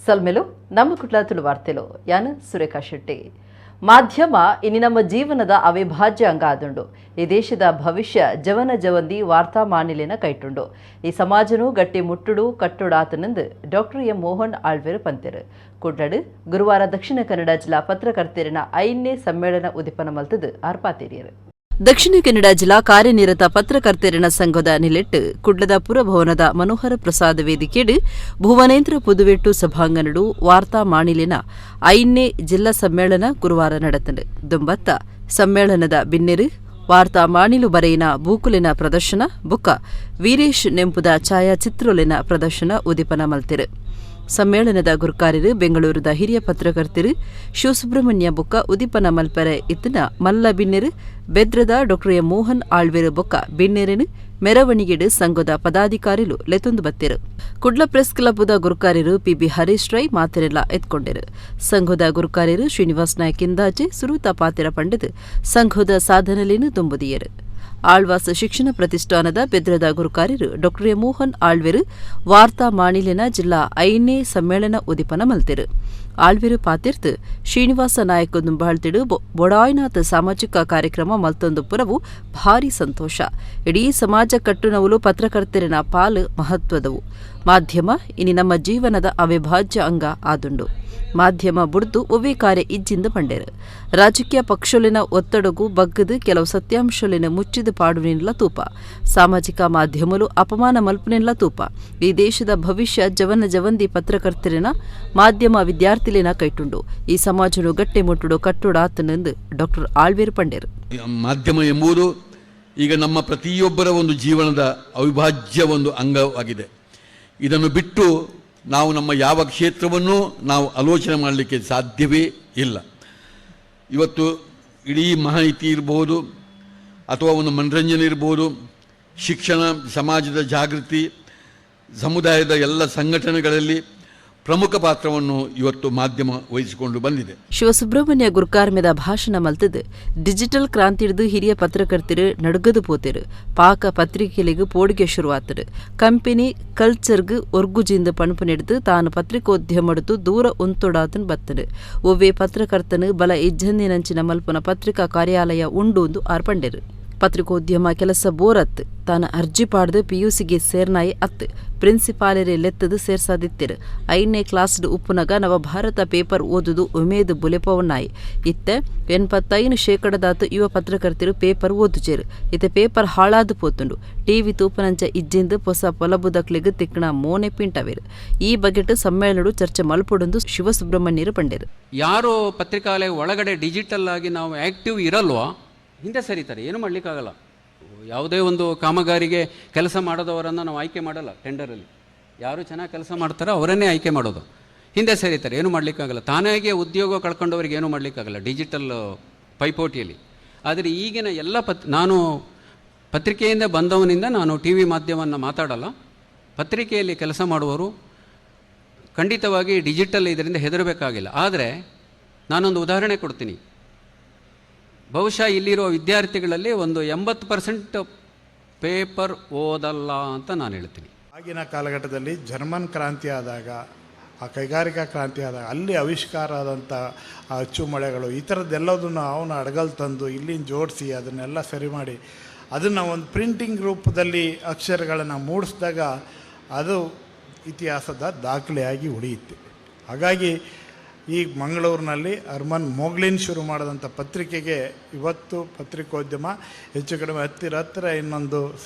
ಸೊಲ್ಮೆಲು. ನಮ್ಮ ಕುಡ್ಲ ತುಳು ವಾರ್ತೆಲು. ಯಾನ್ ಸುರೇಖಾ ಶೆಟ್ಟಿ. ಮಾಧ್ಯಮ ಇನಿ ನಮ್ಮ ಜೀವನದ ಅವಿಭಾಜ್ಯ ಅಂಗ ಆದುಂಡು. ಈ ದೇಶದ ಭವಿಷ್ಯ ಜವನ ಜವಂದಿ ವಾರ್ತಾ ಮಾನಿಲಿನ ಕೈಟುಂಡು. ಈ ಸಮಾಜನು ಗಟ್ಟಿ ಮುಟ್ಟುಡು ಕಟ್ಟುಡಾತನೆಂದು ಡಾಕ್ಟರ್ ಎಂ ಮೋಹನ್ ಆಳ್ವೆರ್ ಪಂತೆರು. ಕುಡ್ಲಡು ಗುರುವಾರ ದಕ್ಷಿಣ ಕನ್ನಡ ಜಿಲ್ಲಾ ಪತ್ರಕರ್ತೆರಿನ ಐದನೇ ಸಮ್ಮೇಳನ ಉದಿಪನ ಮಲ್ತದು ಆರ್ ಪಾತೆರಿಯರು. ದಕ್ಷಿಣ ಕನ್ನಡ ಜಿಲ್ಲಾ ಕಾರ್ಯನಿರತ ಪತ್ರಕರ್ತೆರಿನ ಸಂಘದ ನಿಲೆಟ್ ಕುಡ್ಲದ ಪುರಭವನದ ಮನೋಹರ ಪ್ರಸಾದ್ ವೇದಿಕೆಡ್ ಭುವನೇಂದ್ರ ಪುದುವೆಟ್ಟು ಸಭಾಂಗಣಡು ವಾರ್ತಾ ಮಾಣಿಲಿನ ಐದನೇ ಜಿಲ್ಲಾ ಸಮ್ಮೇಳನ ಗುರುವಾರ ನಡೆತಂಡು. ದುಂಬತ್ತ ಸಮ್ಮೇಳನದ ಬಿನ್ನೆರು ವಾರ್ತಾ ಮಾಣಿಲು ಬರೆಯಿನ ಬೂಕುಲಿನ ಪ್ರದರ್ಶನ ಬುಕ್ಕ ವೀರೇಶ್ ನೆಂಪುದ ಛಾಯಾಚಿತ್ರೊಲಿನ ಪ್ರದರ್ಶನ ಉದಿಪನ ಮಲ್ತೆರು. ಸಮ್ಮೇಳನದ ಗುರ್ಕಾರರು ಬೆಂಗಳೂರುದ ಹಿರಿಯ ಪತ್ರಕರ್ತರು ಶಿವಸುಬ್ರಹ್ಮಣ್ಯ ಬೊಕ್ಕ ಉದಿಪನ ಮಲ್ಪರೆ ಇತ್ತಿನ ಮಲ್ಲ ಬಿನ್ನೆರು ಬೆದ್ರದ ಡಾಕ್ಟರ್ ಎಂ ಮೋಹನ್ ಆಳ್ವೆರು ಬೊಕ್ಕ ಬಿನ್ನೆರೆನ್ ಮೆರವಣಿಗೆಡ್ ಸಂಘದ ಪದಾಧಿಕಾರಿಲು ಲೆತೊಂದು ಬತ್ತೆರು. ಕುಡ್ಲ ಪ್ರೆಸ್ ಕ್ಲಬ್ದ ಗುರುಕಾರ್ಯರು ಪಿಬಿ ಹರೀಶ್ ರೈ ಮಾತೆರೆಲ್ಲ ಎತ್ಕೊಂಡೆರು. ಸಂಘದ ಗುರುಕಾರ್ಯರು ಶ್ರೀನಿವಾಸ್ ನಾಯ್ಕ್ ಇಂದಾಜೆ ಸುರೂತ ಪಾತೆರ ಪಂಡೆದು ಸಂಘದ ಸಾಧನೆಲೇನು ತುಂಬುದಿಯರು. ಆಳ್ವಾಸ್ ಶಿಕ್ಷಣ ಪ್ರತಿಷ್ಠಾನದ ಬೆದ್ರದ ಗುರುಕಾರ್ಯರು ಡಾಕ್ಟರ್ ಎ ಮೋಹನ್ ಆಳ್ವೆರು ವಾರ್ತಾ ಮಾಣಿಲಿನ ಜಿಲ್ಲಾ ಐನೇ ಸಮ್ಮೇಳನ ಉದಿಪನ ಮಲ್ತೆರು. ಆಳ್ವೆರು ಪಾತಿರ್ತು, ಶ್ರೀನಿವಾಸ ನಾಯಕ್ ದುಂಬಾಳ್ತಿಡು ಬೊಡಾಯ್ನಾಥ್ ಸಾಮಾಜಿಕ ಕಾರ್ಯಕ್ರಮ ಮಲ್ತೊಂದು ಪುರವು ಭಾರಿ ಸಂತೋಷ. ಇಡೀ ಸಮಾಜ ಕಟ್ಟುನವುಲು ಪತ್ರಕರ್ತರಿನ ಪಾಲು ಮಹತ್ವದವು. ಮಾಧ್ಯಮ ಇನಿ ನಮ್ಮ ಜೀವನದ ಅವಿಭಾಜ್ಯ ಅಂಗ ಆದುಂಡು. ಮಾಧ್ಯಮ ಬುಡ್ದು ಒವ್ವೇ ಕಾರ್ಯ ಇಜ್ಜಿಂದ ಪಂಡೇರು. ರಾಜಕೀಯ ಪಕ್ಷಲಿನ ಒತ್ತಡಗು ಬಗ್ಗದು ಕೆಲವು ಸತ್ಯಾಂಶಲಿನ ಮುಚ್ಚಿದ ಪಾಡುನಿಲ್ಲ ತೂಪ. ಸಾಮಾಜಿಕ ಮಾಧ್ಯಮಲು ಅಪಮಾನ ಮಲ್ಪುನೆಲ್ಲ ತೂಪ. ಈ ದೇಶದ ಭವಿಷ್ಯ ಜವನ ಜವಂದಿ ಪತ್ರಕರ್ತರಿನ, ಮಾಧ್ಯಮ ವಿದ್ಯಾರ್ಥಿಲಿನ ಕೈಟುಂಡು. ಈ ಸಮಾಜನು ಗಟ್ಟಿ ಮುಟ್ಟುಡು ಕಟ್ಟುಡಾತನೆಂದು ಡಾಕ್ಟರ್ ಆಳ್ವೇರು ಪಂಡೇರು. ಮಾಧ್ಯಮ ಎಂಬುದು ಈಗ ನಮ್ಮ ಪ್ರತಿಯೊಬ್ಬರ ಒಂದು ಜೀವನದ ಅವಿಭಾಜ್ಯ ಒಂದು ಅಂಗವಾಗಿದೆ. ಇದನ್ನು ಬಿಟ್ಟು ನಾವು ನಮ್ಮ ಯಾವ ಕ್ಷೇತ್ರವನ್ನೂ ನಾವು ಆಲೋಚನೆ ಮಾಡಲಿಕ್ಕೆ ಸಾಧ್ಯವೇ ಇಲ್ಲ. ಇವತ್ತು ಇಡೀ ಮಾಹಿತಿ ಇರ್ಬೋದು ಅಥವಾ ಒಂದು ಮನರಂಜನೆ ಇರ್ಬೋದು, ಶಿಕ್ಷಣ, ಸಮಾಜದ ಜಾಗೃತಿ, ಸಮುದಾಯದ ಎಲ್ಲ ಸಂಘಟನೆಗಳಲ್ಲಿ ಪ್ರಮುಖ ಪಾತ್ರವನ್ನು ಇವತ್ತು ಮಾಧ್ಯಮ ವಹಿಸಿಕೊಂಡು ಬಂದಿದೆ. ಶಿವಸುಬ್ರಹ್ಮಣ್ಯ ಗುರ್ಕಾರ್ಮೆದ ಭಾಷಣ ಮಲ್ತದು, ಡಿಜಿಟಲ್ ಕ್ರಾಂತಿಡ್ದು ಹಿರಿಯ ಪತ್ರಕರ್ತರು ನಡುಗದು ಪೋತೆರು. ಪಾಕ ಪತ್ರಿಕೆಲಿಗೆ ಪೋಡಿಗೆ ಶುರುವಾತರು. ಕಂಪನಿ ಕಲ್ಚರ್ಗ್ ಒರ್ಗುಜಿಂದ ಪಣಪು ನೆಡ್ದು ತಾನು ಪತ್ರಿಕೋದ್ಯಮಡ್ದು ದೂರ ಉಂತೊಡಾತನ್ ಬತ್ತನು. ಒವ್ವೆ ಪತ್ರಕರ್ತನು ಬಲ ಇಜ್ಜಂದಿನಂಚಿನ ಮಲ್ಪುನ ಪತ್ರಿಕಾ ಕಾರ್ಯಾಲಯ ಉಂಡು ಎಂದು ಆರ್ ಪಂಡೆರು. ಪತ್ರಿಕೋದ್ಯಮ ಕೆಲಸ ಬೋರತ್. ತಾನು ಅರ್ಜಿ ಪಾಡ್ದು ಪಿಯುಸಿಗೆ ಸೇರ್ನಾಯಿ ಅತ್, ಪ್ರಿನ್ಸಿಪಾಲರೇ ಲೆತ್ತದು ಸೇರ್ಸಾದಿತ್ತಿರು. ಐದನೇ ಕ್ಲಾಸ್ಡ್ ಉಪ್ಪುನಗ ನವಭಾರತ ಪೇಪರ್ ಓದುದು ಉಮೇದು ಬುಲೆಪವನ್ನಾಯಿ. ಇತ್ತೆ 85 ಶೇಕಡದಾತು ಯುವ ಪತ್ರಕರ್ತರು ಪೇಪರ್ ಓದುಜೇರು. ಇತ್ತೆ ಪೇಪರ್ ಹಾಳಾದು ಪೋತುಂಡು. ಟಿವಿ ತೂಪನಂಚ ಇಜ್ಜಿಂದು ಪೊಸ ಪೊಲಬುದಕ್ಲಿಗ್ ತಿಕ್ಕಣ ಮೋನೆ ಪಿಂಟವೇರು. ಈ ಬಗೆಟ್ ಸಮ್ಮೇಳನಡು ಚರ್ಚೆ ಮಲ್ಪೊಡುಂದು ಶಿವಸುಬ್ರಹ್ಮಣ್ಯರು ಪಂಡೇರು. ಯಾರು ಪತ್ರಿಕಾಲಯ ಒಳಗಡೆ ಡಿಜಿಟಲ್ ಆಗಿ ನಾವು ಆ್ಯಕ್ಟಿವ್ ಇರಲ್ವೋ, ಹಿಂದೆ ಸರಿತಾರೆ. ಏನು ಮಾಡಲಿಕ್ಕಾಗಲ್ಲ. ಯಾವುದೇ ಒಂದು ಕಾಮಗಾರಿಗೆ ಕೆಲಸ ಮಾಡದವರನ್ನು ನಾವು ಆಯ್ಕೆ ಮಾಡಲ್ಲ. ಟೆಂಡರಲ್ಲಿ ಯಾರು ಚೆನ್ನಾಗಿ ಕೆಲಸ ಮಾಡ್ತಾರೋ ಅವರನ್ನೇ ಆಯ್ಕೆ ಮಾಡೋದು. ಹಿಂದೆ ಸರಿತಾರೆ, ಏನು ಮಾಡಲಿಕ್ಕಾಗಲ್ಲ. ತಾನಾಗೆ ಉದ್ಯೋಗ ಕಳ್ಕೊಂಡವರಿಗೆ ಏನೂ ಮಾಡಲಿಕ್ಕಾಗಲ್ಲ ಡಿಜಿಟಲ್ ಪೈಪೋಟಿಯಲ್ಲಿ. ಆದರೆ ಈಗಿನ ಎಲ್ಲ ನಾನು ಪತ್ರಿಕೆಯಿಂದ ಬಂದವನಿಂದ ನಾನು ಟಿವಿ ಮಾಧ್ಯಮವನ್ನು ಮಾತಾಡಲ್ಲ. ಪತ್ರಿಕೆಯಲ್ಲಿ ಕೆಲಸ ಮಾಡುವವರು ಖಂಡಿತವಾಗಿ ಡಿಜಿಟಲ್ ಇದರಿಂದ ಹೆದರಬೇಕಾಗಿಲ್ಲ. ಆದರೆ ನಾನೊಂದು ಉದಾಹರಣೆ ಕೊಡ್ತೀನಿ. ಬಹುಶಃ ಇಲ್ಲಿರುವ ವಿದ್ಯಾರ್ಥಿಗಳಲ್ಲಿ ಒಂದು 80% ಪೇಪರ್ ಓದಲ್ಲ ಅಂತ ನಾನು ಹೇಳ್ತೀನಿ. ಆಗಿನ ಕಾಲಘಟ್ಟದಲ್ಲಿ ಜರ್ಮನ್ ಕ್ರಾಂತಿ ಆದಾಗ, ಆ ಕೈಗಾರಿಕಾ ಕ್ರಾಂತಿ ಆದಾಗ ಅಲ್ಲಿ ಆವಿಷ್ಕಾರ ಆದಂಥ ಆ ಅಚ್ಚುಮಳೆಗಳು, ಈ ಥರದ್ದೆಲ್ಲದನ್ನು ಅವನು ಅಡಗಲ್ ತಂದು ಇಲ್ಲಿಂದ ಜೋಡಿಸಿ, ಅದನ್ನೆಲ್ಲ ಸರಿ ಮಾಡಿ, ಅದನ್ನು ಒಂದು ಪ್ರಿಂಟಿಂಗ್ ರೂಪದಲ್ಲಿ ಅಕ್ಷರಗಳನ್ನು ಮೂಡಿಸಿದಾಗ ಅದು ಇತಿಹಾಸದ ದಾಖಲೆಯಾಗಿ ಉಳಿಯುತ್ತೆ. ಹಾಗಾಗಿ ಈ ಮಂಗಳೂರಿನಲ್ಲಿ ಹರ್ಮನ್ ಮೋಗ್ಲಿನ್ ಶುರು ಮಾಡಿದಂಥ ಪತ್ರಿಕೆಗೆ ಇವತ್ತು ಪತ್ರಿಕೋದ್ಯಮ ಹೆಚ್ಚು ಕಡಿಮೆ ಹತ್ತಿರ ಹತ್ತಿರ ಇನ್ನೊಂದು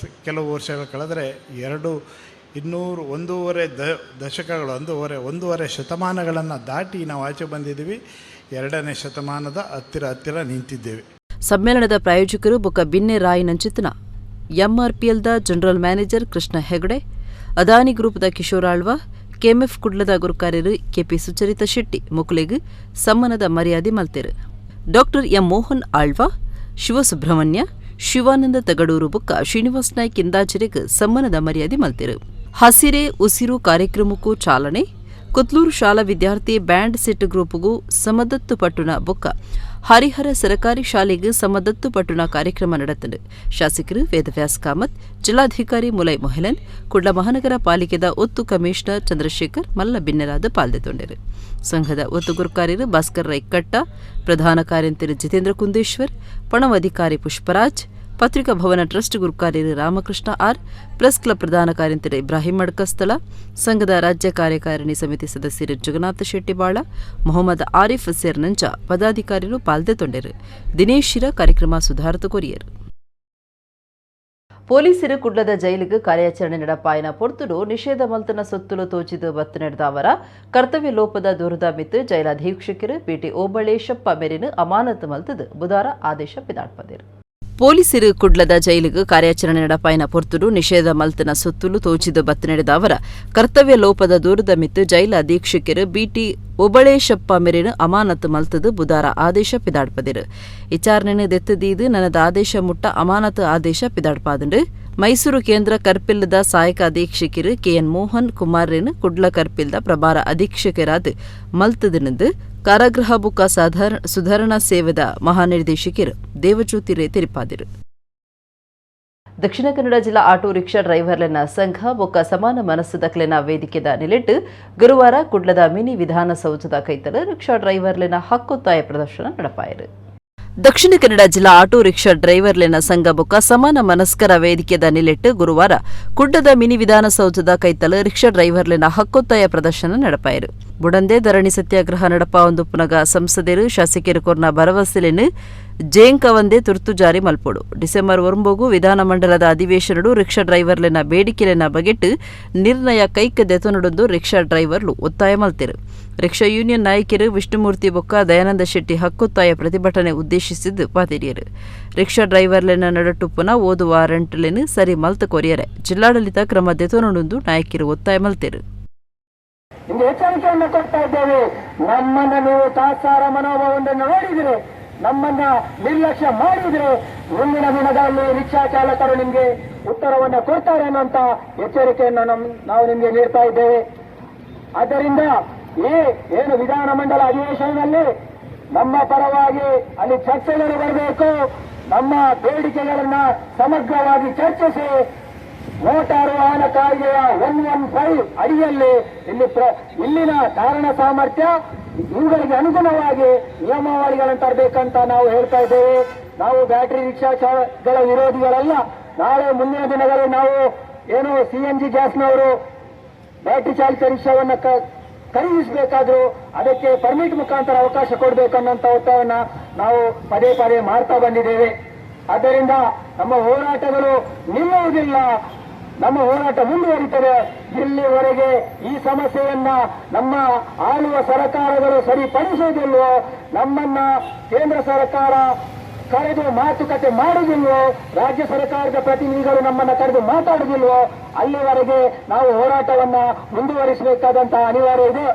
ಕೆಲವು ವರ್ಷಗಳು ಕಳೆದರೆ ಎರಡು ಇನ್ನೂರು ಒಂದೂವರೆ ದಶಕಗಳು, ಒಂದೂವರೆ ಒಂದೂವರೆ ಶತಮಾನಗಳನ್ನು ದಾಟಿ ನಾವು ಆಚೆ ಬಂದಿದ್ದೀವಿ. ಎರಡನೇ ಶತಮಾನದ ಹತ್ತಿರ ಹತ್ತಿರ ನಿಂತಿದ್ದೇವೆ. ಸಮ್ಮೇಳನದ ಪ್ರಾಯೋಜಕರು ಬೊಕ್ಕ ಬಿನ್ನೆ ರಾಯ್ ನಂಚಿತನ ಎಂಆರ್ಪಿಎಲ್ದ ಜನರಲ್ ಮ್ಯಾನೇಜರ್ ಕೃಷ್ಣ ಹೆಗಡೆ, ಅದಾನಿ ಗ್ರೂಪ್ದ ಕಿಶೋರ್ ಆಳ್ವ, ಕೆಎಂಎಫ್ ಕುಡ್ಲದ ಗುರುಕಾರ್ಯರು ಕೆಪಿ ಸುಚರಿತಾ ಶೆಟ್ಟಿ ಮೊಕುಲೆಗ್ ಸಮ್ಮಾನದ ಮರ್ಯಾದೆ ಮಲ್ತೆರು. ಡಾಕ್ಟರ್ ಎಂ ಮೋಹನ್ ಆಳ್ವ, ಶಿವಸುಬ್ರಹ್ಮಣ್ಯ, ಶಿವಾನಂದ ತಗಡೂರು ಬೊಕ್ಕ ಶ್ರೀನಿವಾಸ್ ನಾಯ್ಕ್ ಇಂದಾಚೆರೆಗ್ ಸಮ್ಮಾನದ ಮರ್ಯಾದೆ ಮಲ್ತೆರು. ಹಸಿರೇ ಉಸಿರು ಕಾರ್ಯಕ್ರಮಕ್ಕೂ ಚಾಲನೆ. ಕುತ್ಲೂರು ಶಾಲಾ ವಿದ್ಯಾರ್ಥಿ ಬ್ಯಾಂಡ್ ಸೆಟ್ ಗ್ರೂಪ್ಗೂ ಸಮದತ್ತು ಪಟ್ಟುನ ಬೊಕ್ಕ ಹರಿಹರ ಸರಕಾರಿ ಶಾಲೆಗೆ ಸಮದತ್ತು ಪಟ್ಟುನ ಕಾರ್ಯಕ್ರಮ ನಡೆತಂಡು. ಶಾಸಕರು ವೇದವ್ಯಾಸ್ ಕಾಮತ್, ಜಿಲ್ಲಾಧಿಕಾರಿ ಮುಲೈ ಮೊಹಲನ್, ಕುಡ್ಲ ಮಹಾನಗರ ಪಾಲಿಕೆದ ಒತ್ತು ಕಮಿಷನರ್ ಚಂದ್ರಶೇಖರ್ ಮಲ್ಲ ಬಿನ್ನೆರಾದ ಪಾಲ್ದೆತೊಂಡರು. ಸಂಘದ ಒತ್ತು ಗುರುಕಾರ್ಯರು ಭಾಸ್ಕರ್ ರೈ ಕಟ್ಟ, ಪ್ರಧಾನ ಕಾರ್ಯಂತರು ಜಿತೇಂದ್ರ ಕುಂದೇಶ್ವರ್, ಪಣವ ಅಧಿಕಾರಿ ಪುಷ್ಪರಾಜ್, ಪತ್ರಿಕಾ ಭವನ ಟ್ರಸ್ಟ್ ಗುರುಕಾರ್ಯರು ರಾಮಕೃಷ್ಣ ಆರ್, ಪ್ರೆಸ್ ಕ್ಲಬ್ ಪ್ರಧಾನ ಕಾರ್ಯಂತರು ಇಬ್ರಾಹಿಂ ಮಡ್ಕಸ್ಥಳ, ಸಂಘದ ರಾಜ್ಯ ಕಾರ್ಯಕಾರಿಣಿ ಸಮಿತಿ ಸದಸ್ಯರು ಜಗನ್ನಾಥ ಶೆಟ್ಟಿಬಾಳ, ಮೊಹಮ್ಮದ್ ಆರಿಫ್ ಸೇರಿನಂಚ ಪದಾಧಿಕಾರಿಗಳು ಪಾಲ್ದೆತೊಂಡರು. ದಿನೇಶಿರ ಕಾರ್ಯಕ್ರಮ ಸುಧಾರತ ಕೊರಿಯರು. ಪೊಲೀಸರು ಕುಡ್ಲದ ಜೈಲಿಗೆ ಕಾರ್ಯಾಚರಣೆ ನಡಪಾಯನ ಪೊರ್ತುಡು ನಿಷೇಧ ಮಲ್ತನ ಸೊತ್ತುಲು ತೋಚಿದು ಬತ್ತು ನಡೆದವರ ಕರ್ತವ್ಯ ಲೋಪದ ದೂರದ ಮಿತ್ತು ಜೈಲಾಧೀಕ್ಷಕರು ಬಿಟಿ ಓಬಳೇಶಪ್ಪ ಮೇರಿನ ಅಮಾನತು ಮಲ್ತದು ಬುಧಾರ ಆದೇಶ ಪಿದಾಡ್ಪದಿರು. ಪೊಲೀಸರು ಕುಡ್ಲದ ಜೈಲಿಗೆ ಕಾರ್ಯಾಚರಣೆ ನಡಪಾಯನ ಪೊರ್ತುಡು ನಿಷೇಧ ಮಲ್ತನ ಸೊತ್ತುಲು ತೋಚಿದು ಬತ್ತು ನಡೆದ ಅವರ ಕರ್ತವ್ಯ ಲೋಪದ ದೂರದ ಮಿತ್ತು ಜೈಲ ಅಧೀಕ್ಷಕರು ಬಿಟಿ ಒಬಳೇಶಪ್ಪ ಮೇರಿನ ಅಮಾನತು ಮಲ್ತದು ಬುಧಾರ ಆದೇಶ ಪಿದಾಡ್ಪದಿರು. ವಿಚಾರಣೆ ದೆತ್ತದೀದು ನನದ ಆದೇಶ ಮುಟ್ಟ ಅಮಾನತು ಆದೇಶ ಪಿದಾಡ್ಪಾದಂಡು. ಮೈಸೂರು ಕೇಂದ್ರ ಕರ್ಪಿಲ್ಲದ ಸಹಾಯಕ ಅಧೀಕ್ಷಕರು ಕೆಎನ್ ಮೋಹನ್ ಕುಮಾರ್ರೇನು ಕುಡ್ಲ ಕರ್ಪಿಲ್ದ ಪ್ರಭಾರ ಅಧೀಕ್ಷಕರಾದ ಮಲ್ತದಿನಂದು ಕಾರಾಗೃಹ ಬುಕ್ಕ ಸುಧಾರಣಾ ಸೇವೆದ ಮಹಾನಿರ್ದೇಶಕರು ದೇವಜ್ಯೋತಿ ರೇ ತೆರಿಪಾದಿರು. ದಕ್ಷಿಣ ಕನ್ನಡ ಜಿಲ್ಲಾ ಆಟೋ ರಿಕ್ಷಾ ಡ್ರೈವರ್ಲೆನ ಸಂಘ ಬೊಕ್ಕ ಸಮಾನ ಮನಸ್ಸುದಕ್ಲೆನ ವೇದಿಕೆದ ನಿಲೆಟ್ಟು ಗುರುವಾರ ಕುಡ್ಲದ ಮಿನಿ ವಿಧಾನಸೌಧದ ಕೈತಲ ರಿಕ್ಷಾ ಡ್ರೈವರ್ಲೆನ ಹಕ್ಕೊತ್ತಾಯ ಪ್ರದರ್ಶನ ನಡಪಾಯರು. ದಕ್ಷಿಣ ಕನ್ನಡ ಜಿಲ್ಲಾ ಆಟೋ ರಿಕ್ಷಾ ಡ್ರೈವರ್ಲೆನ ಸಂಘ ಬೊಕ್ಕ ಸಮಾನ ಮನಸ್ಕರ ವೇದಿಕೆದ ನಿಲೆಟ್ಟು ಗುರುವಾರ ಕುಡ್ಡದ ಮಿನಿ ವಿಧಾನಸೌಧದ ಕೈತಲ ರಿಕ್ಷಾ ಡ್ರೈವರ್ಲೆನ ಹಕ್ಕೊತ್ತಾಯ ಪ್ರದರ್ಶನ ನಡಪಾಯರು. ಬುಡಂದೆ ಧರಣಿ ಸತ್ಯಾಗ್ರಹ ನಡಪ ಒಂದು ಪುನಗ ಸಂಸದರು ಶಾಸಕರು ಕೊರ್ನ ಭರವಸೆಲೆನು ಜೇಂಕವಂದೇ ತುರ್ತು ಜಾರಿ ಮಲ್ಪೋಡು. ಡಿಸೆಂಬರ್ ಒರಂಬೋಗು ವಿಧಾನಮಂಡಲದ ಅಧಿವೇಶನಡು ರಿಕ್ಷಾ ಡ್ರೈವರ್ಲೆನ ಬೇಡಿಕೆಲೆನ ಬಗೆಟ್ ನಿರ್ಣಯ ಕೈಕ್ ದೆತೊನಡೊಂದು ರಿಕ್ಷಾ ಡ್ರೈವರ್ಲು ಒತ್ತಾಯ ಮಲ್ತೆರು. ರಿಕ್ಷಾ ಯೂನಿಯನ್ ನಾಯಕರು ವಿಷ್ಣುಮೂರ್ತಿ ಬೊಕ್ಕ ದಯಾನಂದ ಶೆಟ್ಟಿ ಹಕ್ಕೊತ್ತಾಯ ಪ್ರತಿಭಟನೆ ಉದ್ದೇಶಿಸಿದ್ದು ಪಾತಿರಿಯರು. ರಿಕ್ಷಾ ಡ್ರೈವರ್ಲೆನ ನಡಟುಪ್ಪುನ ಓದು ವಾರಂಟ್ಲೆನ್ ಸರಿ ಮಲ್ತ ಕೊರಿಯರೆ ಜಿಲ್ಲಾಡಳಿತ ಕ್ರಮ ದೆತೊನಡೊಂದು ನಾಯಕರು ಒತ್ತಾಯ ಮಲ್ತೆರು. ನಿಮ್ಗೆ ಎಚ್ಚರಿಕೆಯನ್ನು ಕೊಡ್ತಾ ಇದ್ದೇವೆ. ನಮ್ಮನ್ನ ನೀವು ತಾತ್ಸಾರ ಮನೋಭಾವವನ್ನು ನೋಡಿದರೆ, ನಮ್ಮನ್ನ ನಿರ್ಲಕ್ಷ್ಯ ಮಾಡಿದ್ರೆ ಮುಂದಿನ ದಿನಗಳಲ್ಲಿ ರಿಕ್ಷಾ ಚಾಲಕರು ನಿಮ್ಗೆ ಉತ್ತರವನ್ನು ಕೊಡ್ತಾರೆ ಅನ್ನುವಂತ ಎಚ್ಚರಿಕೆಯನ್ನು ನಾವು ನಿಮ್ಗೆ ನೀಡ್ತಾ ಇದ್ದೇವೆ. ಆದ್ದರಿಂದ ಈ ಏನು ವಿಧಾನಮಂಡಲ ಅಧಿವೇಶನದಲ್ಲಿ ನಮ್ಮ ಪರವಾಗಿ ಅಲ್ಲಿ ಚರ್ಚೆಗಳು ಬರಬೇಕು. ನಮ್ಮ ಬೇಡಿಕೆಗಳನ್ನ ಸಮಗ್ರವಾಗಿ ಚರ್ಚಿಸಿ ಮೋಟಾರು ವಾಹನ ಕಾಯ್ದೆಯ 115 ಅಡಿಯಲ್ಲಿ ಇಲ್ಲಿನ ಧಾರಣ ಸಾಮರ್ಥ್ಯ ಇವುಗಳಿಗೆ ಅನುಗುಣವಾಗಿ ನಿಯಮಾವಳಿಗಳನ್ನು ತರಬೇಕಂತ ನಾವು ಹೇಳ್ತಾ ಇದ್ದೇವೆ. ನಾವು ಬ್ಯಾಟರಿ ರಿಕ್ಷಾಗಳ ವಿರೋಧಿಗಳಲ್ಲ. ನಾಳೆ ಮುಂದಿನ ದಿನಗಳಲ್ಲಿ ನಾವು ಏನು ಸಿಎನ್ಜಿ ಗ್ಯಾಸ್ನವರು ಬ್ಯಾಟರಿ ಚಾಲಿತ ರಿಕ್ಷಾವನ್ನು ಖರೀದಿಸಬೇಕಾದ್ರೂ ಅದಕ್ಕೆ ಪರ್ಮಿಟ್ ಮುಖಾಂತರ ಅವಕಾಶ ಕೊಡಬೇಕನ್ನಂತ ಒತ್ತಾಯವನ್ನ ನಾವು ಪದೇ ಪದೇ ಮಾಡ್ತಾ ಬಂದಿದ್ದೇವೆ. ಆದ್ದರಿಂದ ನಮ್ಮ ಹೋರಾಟಗಳು ನಿಲ್ಲುವುದಿಲ್ಲ, ನಮ್ಮ ಹೋರಾಟ ಮುಂದುವರಿತದೆ. ಇಲ್ಲಿವರೆಗೆ ಈ ಸಮಸ್ಯೆಯನ್ನ ನಮ್ಮ ಆಳುವ ಸರ್ಕಾರಗಳು ಸರಿಪಡಿಸುವುದಿಲ್ವೋ, ನಮ್ಮನ್ನ ಕೇಂದ್ರ ಸರ್ಕಾರ ಕರೆದು ಮಾತುಕತೆ ಮಾಡುವುದಿಲ್ವೋ, ರಾಜ್ಯ ಸರ್ಕಾರದ ಪ್ರತಿನಿಧಿಗಳು ನಮ್ಮನ್ನ ಕರೆದು ಮಾತಾಡುವುದಿಲ್ವೋ, ಅಲ್ಲಿವರೆಗೆ ನಾವು ಹೋರಾಟವನ್ನ ಮುಂದುವರಿಸಬೇಕಾದಂತಹ ಅನಿವಾರ್ಯ ಇದೆ.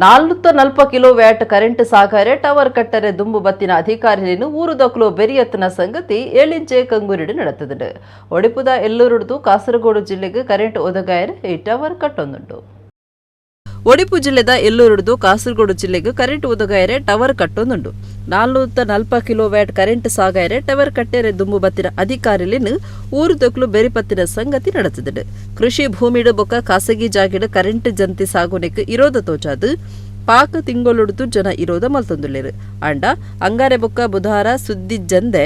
440 ಕಿಲೋ ವ್ಯಾಟ್ ಕರೆಂಟ್ ಸಾಗಾರೆ ಟವರ್ ಕಟ್ಟರೆ ದುಂಬು ಬತ್ತಿನ ಅಧಿಕಾರಿಯನ್ನು ಊರುದಕ್ಲು ಬೆರಿಯತ್ತನ ಸಂಗತಿ ಏಳಿಂಚೆ ಕಂಗೂರಿಡು ನಡೆತದುಂಡು. ಒಡಿಪುದ ಎಲ್ಲೂರುಡ್ದು ಕಾಸರಗೋಡು ಜಿಲ್ಲೆಗೆ ಕರೆಂಟ್ ಒದಗಾಯರೆ ಈ ಟವರ್ ಕಟ್ಟೊಂದುಂಡು. ಒಡಿಪು ಜಿಲ್ಲೆದ ಎಲ್ಲೂರುಡ್ದು ಕಾಸರಗೋಡು ಜಿಲ್ಲೆಗೆ ಕರೆಂಟ್ ಒದಗಾಯರೆ ಟವರ್ ಕಟ್ಟೊಂದುಂಡು. 440 ಕಿಲೋ ವ್ಯಾಟ್ ಕರೆಂಟ್ ಸಾಗಾಯರೆ ಟವರ್ ಕಟ್ಟೆರೆ ದುಂಬು ಬತ್ತಿನ ಅಧಿಕಾರಿಲಿನ ಊರುದಕ್ಲು ಬೆರಿಪತ್ತಿನ ಸಂಗತಿ ನಡೆತದುಂಡು. ಕೃಷಿ ಭೂಮಿಡು ಬೊಕ್ಕ ಖಾಸಗಿ ಜಾಗಿಡು ಕರೆಂಟ್ ಜಂತಿ ಸಾಗುನೆಕ್ ಇರೋದ ತೋಜಾದು ಪಾಕ ತಿಂಗೊಳುಡ್ದು ಜನ ಇರೋದ ಮಲ್ತೊಂದುಲ್ಲೆರ್. ಅಂಡ ಅಂಗಾರೆ ಬೊಕ್ಕ ಬುಧಾರ ಸುದ್ದಿ ಜಂದೆ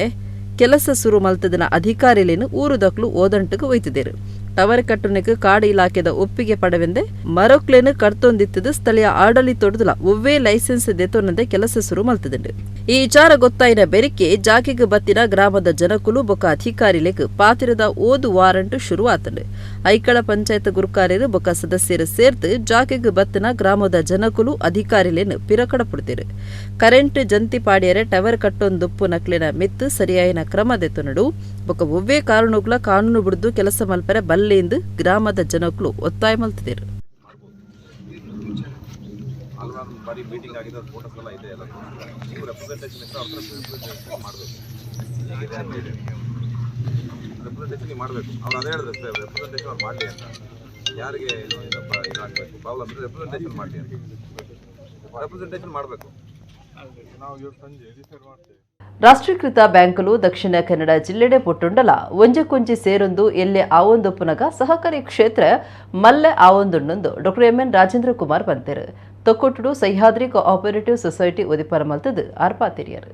ಕೆಲಸ ಸುರು ಮಲ್ತದಿನ ಅಧಿಕಾರಿಲೇನು ಊರುದಕ್ಲು ಓದಂಟುಕು ಒಯ್ತಿದ್ದೇರು. ಟವರ್ ಕಟ್ಟುನೆಕ್ ಕಾಡು ಇಲಾಖೆದ ಒಪ್ಪಿಗೆ ಪಡವೆಂದೆ ಮರಕ್ಲೇನು ಕರ್ತೊಂದಿತ್ತದು ಸ್ಥಳೀಯ ಆಡಳಿತೊಡುದಲ ಒವ್ವೇ ಲೈಸೆನ್ಸ್ ದೆತೊನಂದೆ ಕೆಲಸ ಸುರು ಮಲ್ತದುಂಡು. ಈ ವಿಚಾರ ಗೊತ್ತಾಯಿನ ಬೆರಿಕೆ ಜಾಗೆಗ್ ಬತ್ತಿನ ಗ್ರಾಮದ ಜನಕುಲು ಬೊಕ್ಕ ಅಧಿಕಾರಿಲೆಗ್ ಪಾತಿರದ ಓದು ವಾರಂಟ್ ಶುರು ಆತಂಡು. ಐಕಳ ಪಂಚಾಯತ್ ಗುರುಕಾರ್ಯರು ಬೊಕ್ಕ ಸದಸ್ಯರು ಸೇರ್ದು ಜಾಗೆಗ್ ಬತ್ತಿನ ಗ್ರಾಮದ ಜನಕುಲು ಅಧಿಕಾರಿಲೇನು ಪಿರಕಡಪುಡ್ತಿರು. ಕರೆಂಟ್ ಜಂತಿ ಪಾಡಿಯರೆ ಟವರ್ ಕಟ್ಟೊಂದುಪ್ಪು ನಕ್ಲಿನ ಮಿತ್ತು ಸರಿಯಾಯಿನ ಕ್ರಮ ದೆತೊನಡು ಬೊಕ್ಕ ಒವ್ವೇ ಕಾರಣುಗಳ ಕಾನೂನು ಬಿಡ್ದು ಕೆಲಸ ಮಲ್ಪರೆ ಬಲ್ಲೆಂದು ಗ್ರಾಮದ ಜನಕುಲು ಒತ್ತಾಯ ಮಲ್ತಿದರು. ಹಲವಾರು ಬಾರಿ ಮೀಟಿಂಗ್ ಆಗಿದೆ, ಅದು ಫೋಟೋಸ್ ಎಲ್ಲ ಇದೆ ಎಲ್ಲ. ನೀವು ರೆಪ್ರೆಸೆಂಟೇಷನ್ ಇತ್ತು, ಅವ್ರ ರೆಪ್ರೆಸೆಂಟೇಷನ್ ಮಾಡಬೇಕು. ಹೇಗಿದೆ ಅಂತ ಇದೆ, ರೆಪ್ರೆಸೆಂಟೇಷನ್ ನೀವು ಮಾಡಬೇಕು. ಅವ್ರು ಅದೇ ಹೇಳಿದ್ರು, ರೆಪ್ರೆಸೆಂಟೇಷನ್ ಅವ್ರು ಮಾಡಲಿ ಅಂತ. ಯಾರಿಗೆ ಇದಾಗಬೇಕು ಪ್ರಾಬ್ಲಮ್ ಇದ್ರೆ ರೆಪ್ರೆಸೆಂಟೇಷನ್ ಮಾಡಿ ಅಂತ, ರೆಪ್ರೆಸೆಂಟೇಷನ್ ಮಾಡಬೇಕು. ರಾಷ್ಟ್ರೀಕೃತ ಬ್ಯಾಂಕುಲು ದಕ್ಷಿಣ ಕನ್ನಡ ಜಿಲ್ಲೆಡೆ ಪುಟ್ಟುಂಡಲ ಒಂಜಕ್ಕೊಂಜಿ ಸೇರೊಂದು ಎಲ್ಲೆ ಆವೊಂದೊಪ್ಪುನಗ ಸಹಕಾರಿ ಕ್ಷೇತ್ರ ಮಲ್ಲೆ ಆವೊಂದುಂಡೊಂದು ಡಾಕ್ಟರ್ ಎಂಎನ್ ರಾಜೇಂದ್ರ ಕುಮಾರ್ ಪಂತೆರು. ತೊಕ್ಕೊಟ್ಟುಡು ಸಹ್ಯಾದ್ರಿ ಕೋಆಪರೇಟಿವ್ ಸೊಸೈಟಿ ಉದಿಪನ ಮಲ್ತದು ಆರ್ಪಾತಿರಿಯರು.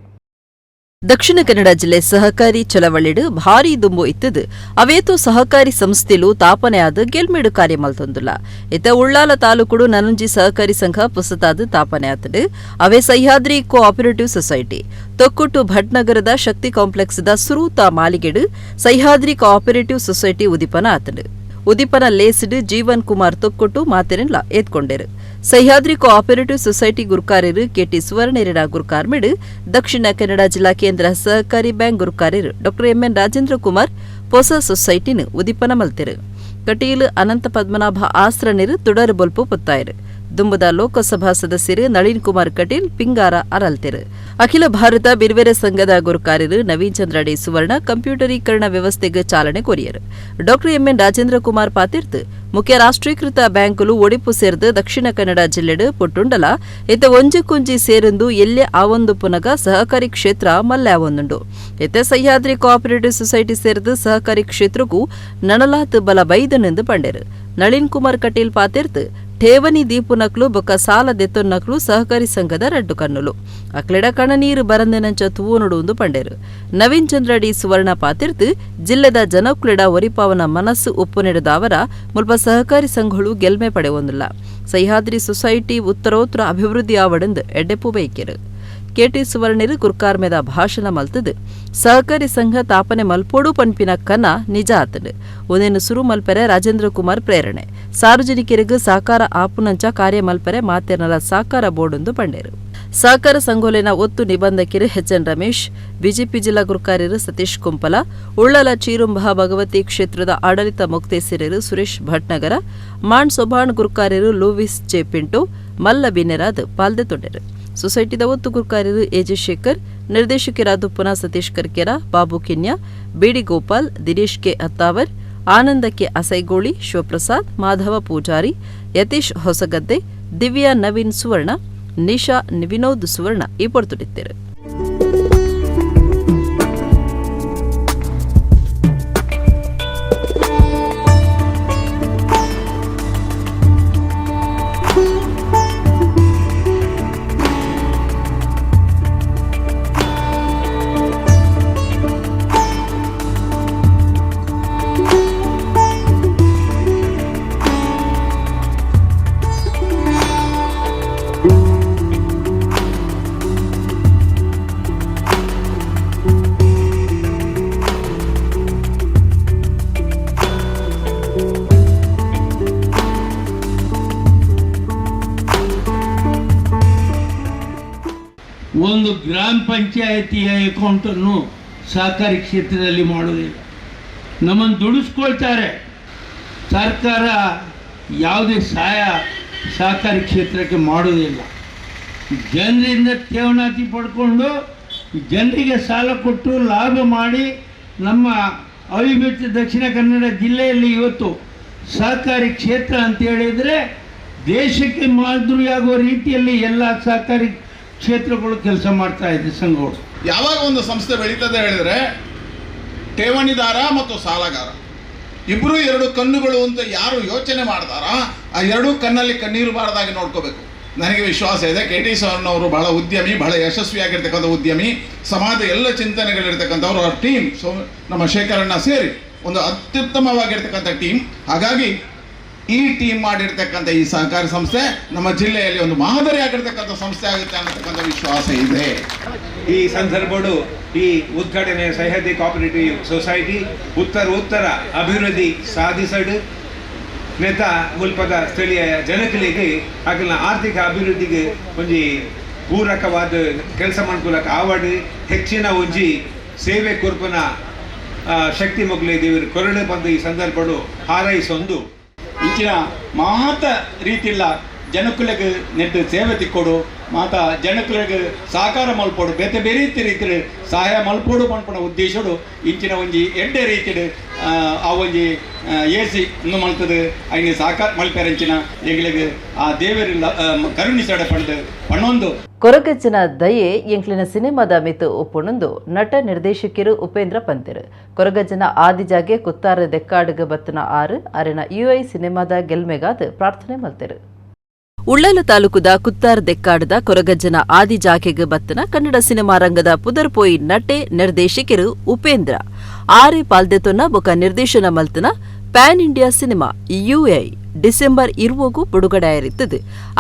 ದಕ್ಷಿಣ ಕನ್ನಡ ಜಿಲ್ಲೆ ಸಹಕಾರಿ ಚಳವಳಿಡು ಭಾರೀ ದುಂಬು ಇತ್ತದು ಅವೇತು ಸಹಕಾರಿ ಸಂಸ್ಥೆಲು ತಾಪನೆಯಾದ ಗೆಲ್ಮೇಡು ಕಾರ್ಯ ಮಲ್ತೊಂದುಲ್ಲ. ಇತ್ತ ಉಳ್ಳಾಲ ತಾಲೂಕುಡು ನನೊಂಜಿ ಸಹಕಾರಿ ಸಂಘ ಪುಸತಾದ ತಾಪನೆಯಾತಡು ಅವೇ ಸಹ್ಯಾದ್ರಿ ಕೋಆಪರೇಟಿವ್ ಸೊಸೈಟಿ. ತೊಕ್ಕುಟ್ಟು ಭಟ್ನಗರದ ಶಕ್ತಿ ಕಾಂಪ್ಲೆಕ್ಸ್ the ಸುರೂತ ಮಾಲಿಗೆಡು ಸಹ್ಯಾದ್ರಿ cooperative society ಉದಿಪನ ಆತಡು. ಉದಿಪನ ಲೇಸಿಡು ಜೀವನ್ ಕುಮಾರ್ ತೊಕ್ಕೊಟ್ಟು ಮಾತೆರೆನ್ಲ ಏತ್ಕೊಂಡೆರು. ಸಹ್ಯಾದ್ರಿ ಕೋಆಪರೇಟಿವ್ ಸೊಸೈಟಿ ಗುರುಕಾರ್ಯರು ಕೆಟಿ ಸುವರ್ಣೇರಿನ ಗುರುಕಾರ್ಮಿಡು ದಕ್ಷಿಣ ಕನ್ನಡ ಜಿಲ್ಲಾ ಕೇಂದ್ರ ಸಹಕಾರಿ ಬ್ಯಾಂಕ್ ಗುರುಕಾರ್ಯರು ಡಾಕ್ಟರ್ ಎಂಎನ್ ರಾಜೇಂದ್ರ ಕುಮಾರ್ ಪೊಸ ಸೊಸೈಟಿನ ಉದಿಪನ ಮಲ್ತೆರು. ಕಟೀಲು ಅನಂತ ಪದ್ಮನಾಭ ಆಸ್ರಣಿರು ತುಡರು ಬೊಲ್ಪು ಪೊತ್ತಾಯರು. ದುಂಬುದ ಲೋಕಸಭಾ ಸದಸ್ಯರು ನಳಿನ್ ಕುಮಾರ್ ಕಟೀಲ್ ಪಿಂಗಾರ ಅರಲ್ತೆರು. ಅಖಿಲ ಭಾರತ ಬಿರ್ವೆರೆ ಸಂಘದ ಗುರುಕಾರ್ಯರು ನವೀನ್ ಚಂದ್ರ ಡಿ ಸುವರ್ಣ ಕಂಪ್ಯೂಟರೀಕರಣ ವ್ಯವಸ್ಥೆಗೆ ಚಾಲನೆ ಕೋರಿಯರು. ಡಾಕ್ಟರ್ ಎಂಎನ್ ರಾಜೇಂದ್ರ ಕುಮಾರ್ ಪಾತಿರ್ತು ಮುಖ್ಯ ರಾಷ್ಟ್ರೀಕೃತ ಬ್ಯಾಂಕುಲು ಒಡಿಪು ಸೇರ್ದು ದಕ್ಷಿಣ ಕನ್ನಡ ಜಿಲ್ಲೆಡು ಪುಟ್ಟುಂಡಲ ಇತ್ತ ಒಂಜಕ್ಕೊಂಜಿ ಸೇರಂದು ಎಲ್ಲೆ ಆವೊಂದು ಪುನಗ ಸಹಕಾರಿ ಕ್ಷೇತ್ರ ಮಲ್ಲೆ ಆವೊಂದುಂಡು. ಇತ್ತ ಸಹ್ಯಾದ್ರಿ ಕೋಆಪರೇಟಿವ್ ಸೊಸೈಟಿ ಸೇರ್ದು ಸಹಕಾರಿ ಕ್ಷೇತ್ರಕ್ಕೂ ನನಲಾತ್ ಬಲ ಬೈದನೆಂದು ಪಂಡೆರು. ನಳಿನ್ ಕುಮಾರ್ ಕಟೀಲ್ ಪಾತಿರ್ತು ಠೇವಣಿ ದೀಪುನಕ್ಲು ಬೊಕ್ಕ ಸಾಲ ದೆತ್ತೊನ್ನಕ್ಲು ಸಹಕಾರಿ ಸಂಘದ ರಡ್ಡು ಕನ್ನುಲು ಅಕ್ಲೆಡ ಕಣನೀರು ಬರಂದೆನಂಚ ತೂವೊನುಡು ಪಂಡೆರು. ನವೀನ್ ಚಂದ್ರ ಡಿ ಸುವರ್ಣ ಪಾತಿರ್ತು ಜಿಲ್ಲೆದ ಜನಕ್ಲೆಡ ಒರಿಪಾವನ ಮನಸ್ಸು ಉಪ್ಪುನೆಡದಾವರ ಮುಲ್ಪ ಸಹಕಾರಿ ಸಂಘಗಳು ಗೆಲ್ಮೆ ಪಡೆವೊಂದಿಲ್ಲ. ಸಹ್ಯಾದ್ರಿ ಸೊಸೈಟಿ ಉತ್ತರೋತ್ತರ ಅಭಿವೃದ್ಧಿ ಆವಡೆಂದು ಎಡ್ಡೆಪು ಬೈಕೆರು. ಕೆಟಿ ಸುವರ್ಣಿರು ಕುರ್ಕಾರ್ಮೆದ ಭಾಷಣ ಮಲ್ತದು ಸಹಕಾರಿ ಸಂಘ ತಾಪನೆ ಮಲ್ಪೋಡು ಪನ್ಪಿನ ಕನ ನಿಜ ಆತಂಡು. ಒಂದೇನು ಸುರು ಮಲ್ಪೆರೆ ರಾಜೇಂದ್ರ ಕುಮಾರ್ ಪ್ರೇರಣೆ ಸಾರ್ವಜನಿಕರಿಗೆ ಸಹಕಾರ ಆಪುನಂಚ ಕಾರ್ಯ ಮಲ್ಪೆರೆ ಮಾತೆರ್ನಲ ಸಹಕಾರ ಬೋರ್ಡೊಂದು ಪಂಡೇರು. ಸಹಕಾರ ಸಂಘೋಲೆನ ಒತ್ತು ನಿಬಂಧಕಿರು ಎಚ್ಎನ್ ರಮೇಶ್, ಬಿಜೆಪಿ ಜಿಲ್ಲಾ ಗುರುಕಾರ್ಯರು ಸತೀಶ್ ಕುಂಪಲ, ಉಳ್ಳಲ ಚೀರುಂಬ ಭಗವತಿ ಕ್ಷೇತ್ರದ ಆಡಳಿತ ಮೊಕ್ತೇಸರರು ಸುರೇಶ್ ಭಟ್ನಗರ, ಮಾಣ್ ಸೊಬಾಣ್ ಗುರುಕಾರ್ಯರು ಲೂವಿಸ್ ಜೆ ಪಿಂಟೋ ಮಲ್ಲ ಬಿನೆರಾದ್ ಪಾಲ್ದೆ ತೊಡೆರು. ಸೊಸೈಟಿದ ಒತ್ತು ಗುರುಕಾರ್ಯರು ಎಜೆ ಶೇಖರ್, ನಿರ್ದೇಶಕರಾದ ಪುನಾ ಸತೀಶ್ ಕರ್ಕೆರ, ಬಾಬು ಕಿನ್ಯಾ, ಬಿಡಿ ಗೋಪಾಲ್, ದಿನೇಶ್ ಕೆ ಅತ್ತಾವರ್, ಆನಂದ ಕೆ ಅಸೈಗೋಳಿ, ಶಿವಪ್ರಸಾದ್, ಮಾಧವ ಪೂಜಾರಿ, ಯತೀಶ್ ಹೊಸಗದ್ದೆ, ದಿವ್ಯಾ ನವೀನ್ ಸುವರ್ಣ, ನಿಶಾ ವಿನೋದ್ ಸುವರ್ಣ ಈ ಪೊರ್ತುಡಿತ್ತರು. ಒಂದು ಗ್ರಾಮ ಪಂಚಾಯಿತಿಯ ಅಕೌಂಟನ್ನು ಸಹಕಾರಿ ಕ್ಷೇತ್ರದಲ್ಲಿ ಮಾಡೋದಿಲ್ಲ. ನಮ್ಮನ್ನು ದುಡಿಸ್ಕೊಳ್ತಾರೆ. ಸರ್ಕಾರ ಯಾವುದೇ ಸಹಾಯ ಸಹಕಾರಿ ಕ್ಷೇತ್ರಕ್ಕೆ ಮಾಡೋದಿಲ್ಲ. ಜನರಿಂದ ಠೇವಣಾತಿ ಪಡ್ಕೊಂಡು ಜನರಿಗೆ ಸಾಲ ಕೊಟ್ಟು ಲಾಭ ಮಾಡಿ ನಮ್ಮ ಅವಿಭಕ್ತ ದಕ್ಷಿಣ ಕನ್ನಡ ಜಿಲ್ಲೆಯಲ್ಲಿ ಇವತ್ತು ಸಹಕಾರಿ ಕ್ಷೇತ್ರ ಅಂತೇಳಿದರೆ ದೇಶಕ್ಕೆ ಮಾದರಿಯಾಗುವ ರೀತಿಯಲ್ಲಿ ಎಲ್ಲ ಸಹಕಾರಿ ಕ್ಷೇತ್ರಗಳು ಕೆಲಸ ಮಾಡ್ತಾ ಇದೆ ಸಂಘಗಳು. ಯಾವಾಗ ಒಂದು ಸಂಸ್ಥೆ ಬೆಳೀತದೆ ಹೇಳಿದರೆ ಠೇವಣಿದಾರ ಮತ್ತು ಸಾಲಗಾರ ಇಬ್ಬರೂ ಎರಡು ಕಣ್ಣುಗಳು ಅಂತ ಯಾರು ಯೋಚನೆ ಮಾಡ್ತಾರ ಆ ಎರಡೂ ಕಣ್ಣಲ್ಲಿ ಕಣ್ಣೀರು ಬಾರದಾಗಿ ನೋಡ್ಕೋಬೇಕು. ನನಗೆ ವಿಶ್ವಾಸ ಇದೆ ಕೆ ಟಿ ಅವರು ಬಹಳ ಉದ್ಯಮಿ, ಬಹಳ ಯಶಸ್ವಿಯಾಗಿರ್ತಕ್ಕಂಥ ಉದ್ಯಮಿ, ಸಮಾಜದ ಎಲ್ಲ ಚಿಂತನೆಗಳಿರ್ತಕ್ಕಂಥವ್ರು. ಅವ್ರ ಟೀಮ್ ಸೊ ನಮ್ಮ ಶೇಖರಣ್ಣ ಸೇರಿ ಒಂದು ಅತ್ಯುತ್ತಮವಾಗಿರ್ತಕ್ಕಂಥ ಟೀಮ್. ಹಾಗಾಗಿ ಈ ಟೀಮ್ ಮಾಡಿರ್ತಕ್ಕಂಥ ಈ ಸಹಕಾರಿ ಸಂಸ್ಥೆ ನಮ್ಮ ಜಿಲ್ಲೆಯಲ್ಲಿ ಒಂದು ಮಾದರಿ ಆಗಿರ್ತಕ್ಕಂಥ ಸಂಸ್ಥೆ ಆಗುತ್ತೆ ಅನ್ನತಕ್ಕಂಥ ವಿಶ್ವಾಸ ಇದೆ. ಈ ಸಂದರ್ಭಡು ಈ ಉದ್ಘಾಟನೆ ಸಹ್ಯಾದ್ರಿ ಕೋಆಪರೇಟಿವ್ ಸೊಸೈಟಿ ಉತ್ತರ ಅಭಿವೃದ್ಧಿ ಸಾಧಿಸಡು ನೇತ ಮುಲ್ಪದ ಸ್ಥಳೀಯ ಜನಗಳಿಗೆ ಹಾಗೆಲ್ಲ ಆರ್ಥಿಕ ಅಭಿವೃದ್ಧಿಗೆ ಒಂಜಿ ಪೂರಕವಾದ ಕೆಲಸ ಮಾಡ್ಕೊಳಕ್ಕೆ ಆವಡಿ ಹೆಚ್ಚಿನ ಒಂಜಿ ಸೇವೆ ಕೊರ್ಪುನ ಶಕ್ತಿ ಮೊಗ್ಲೆ ದೇವರು ಕೊರಡು ಬಂದು ಈ ಸಂದರ್ಭಡು ಹಾರೈಸೊಂದು ಇಂಚಿನ ಮಾತ ರೀತಿಲ್ಲ ಜನಕುಲೆಗ್ ನೆಟ್ ಸೇವೆ ತಿಕ್ಕೊಡು ಮಾತಾ ಜನಕುಲೆಗ್ ಸಹಕಾರ ಮಲ್ಪೊಡು ಬೇತೆ ಬೇರೆ ರೀತಿಡ್ ಸಹಾಯ ಮಲ್ಪೊಡು ಪನ್ಪುನ ಉದ್ದೇಶಡು ಇಂಚಿನ ಒಂಜಿ ಎಡ್ಡೆ ರೀತಿಡ್ ಆ ಒಂಜಿ ಎ ಸಿ ಉಂದು ಮಲ್ತದು ಐನ ಸಹಕಾರ ಮಲ್ಪೆರಂಚಿನ ಎಂಗ್ಲೆಗ್ ಆ ದೇವೆರ್ ಕರುಣಿಸಡ ಪಂಡ್ ಪಣ್ಣೊಂದು. ಕೊರಗಜ್ಜನ ದಯೆ ಎಂಕ್ಲಿನ ಸಿನಿಮಾದ ಮಿತ್ತು ಒಪ್ಪುಣಂದು ನಟ ನಿರ್ದೇಶಕರು ಉಪೇಂದ್ರ ಪಂತೆರು. ಕೊರಗಜ್ಜನ ಆದಿಜಾಗೆ ಕುತ್ತಾರ ದೆಕ್ಕಾಡುಗ ಬತ್ತನ ಆರು ಅರೆನ ಯುಐ ಸಿನಿಮಾದ ಗೆಲ್ಮೆಗಾದ ಪ್ರಾರ್ಥನೆ ಮಲ್ತೆರು. ಉಳ್ಳಾಲ ತಾಲೂಕುದ ಕುತ್ತಾರ್ ದೆಕ್ಕಾಡದ ಕೊರಗಜ್ಜನ ಆದಿಜಾಗೆಗ್ ಬತ್ತನ ಕನ್ನಡ ಸಿನಿಮಾ ರಂಗದ ಪುದರ್ಪೋಯಿ ನಟೆ ನಿರ್ದೇಶಕರು ಉಪೇಂದ್ರ ಆರೆ ಪಾಲ್ದೆತೊನ್ನ ಬೊಕ ನಿರ್ದೇಶನ ಮಲ್ತನ pan India cinema UI December 20 ಬಿಡುಗಡೆಯಾಯಿರುತ್ತದೆ.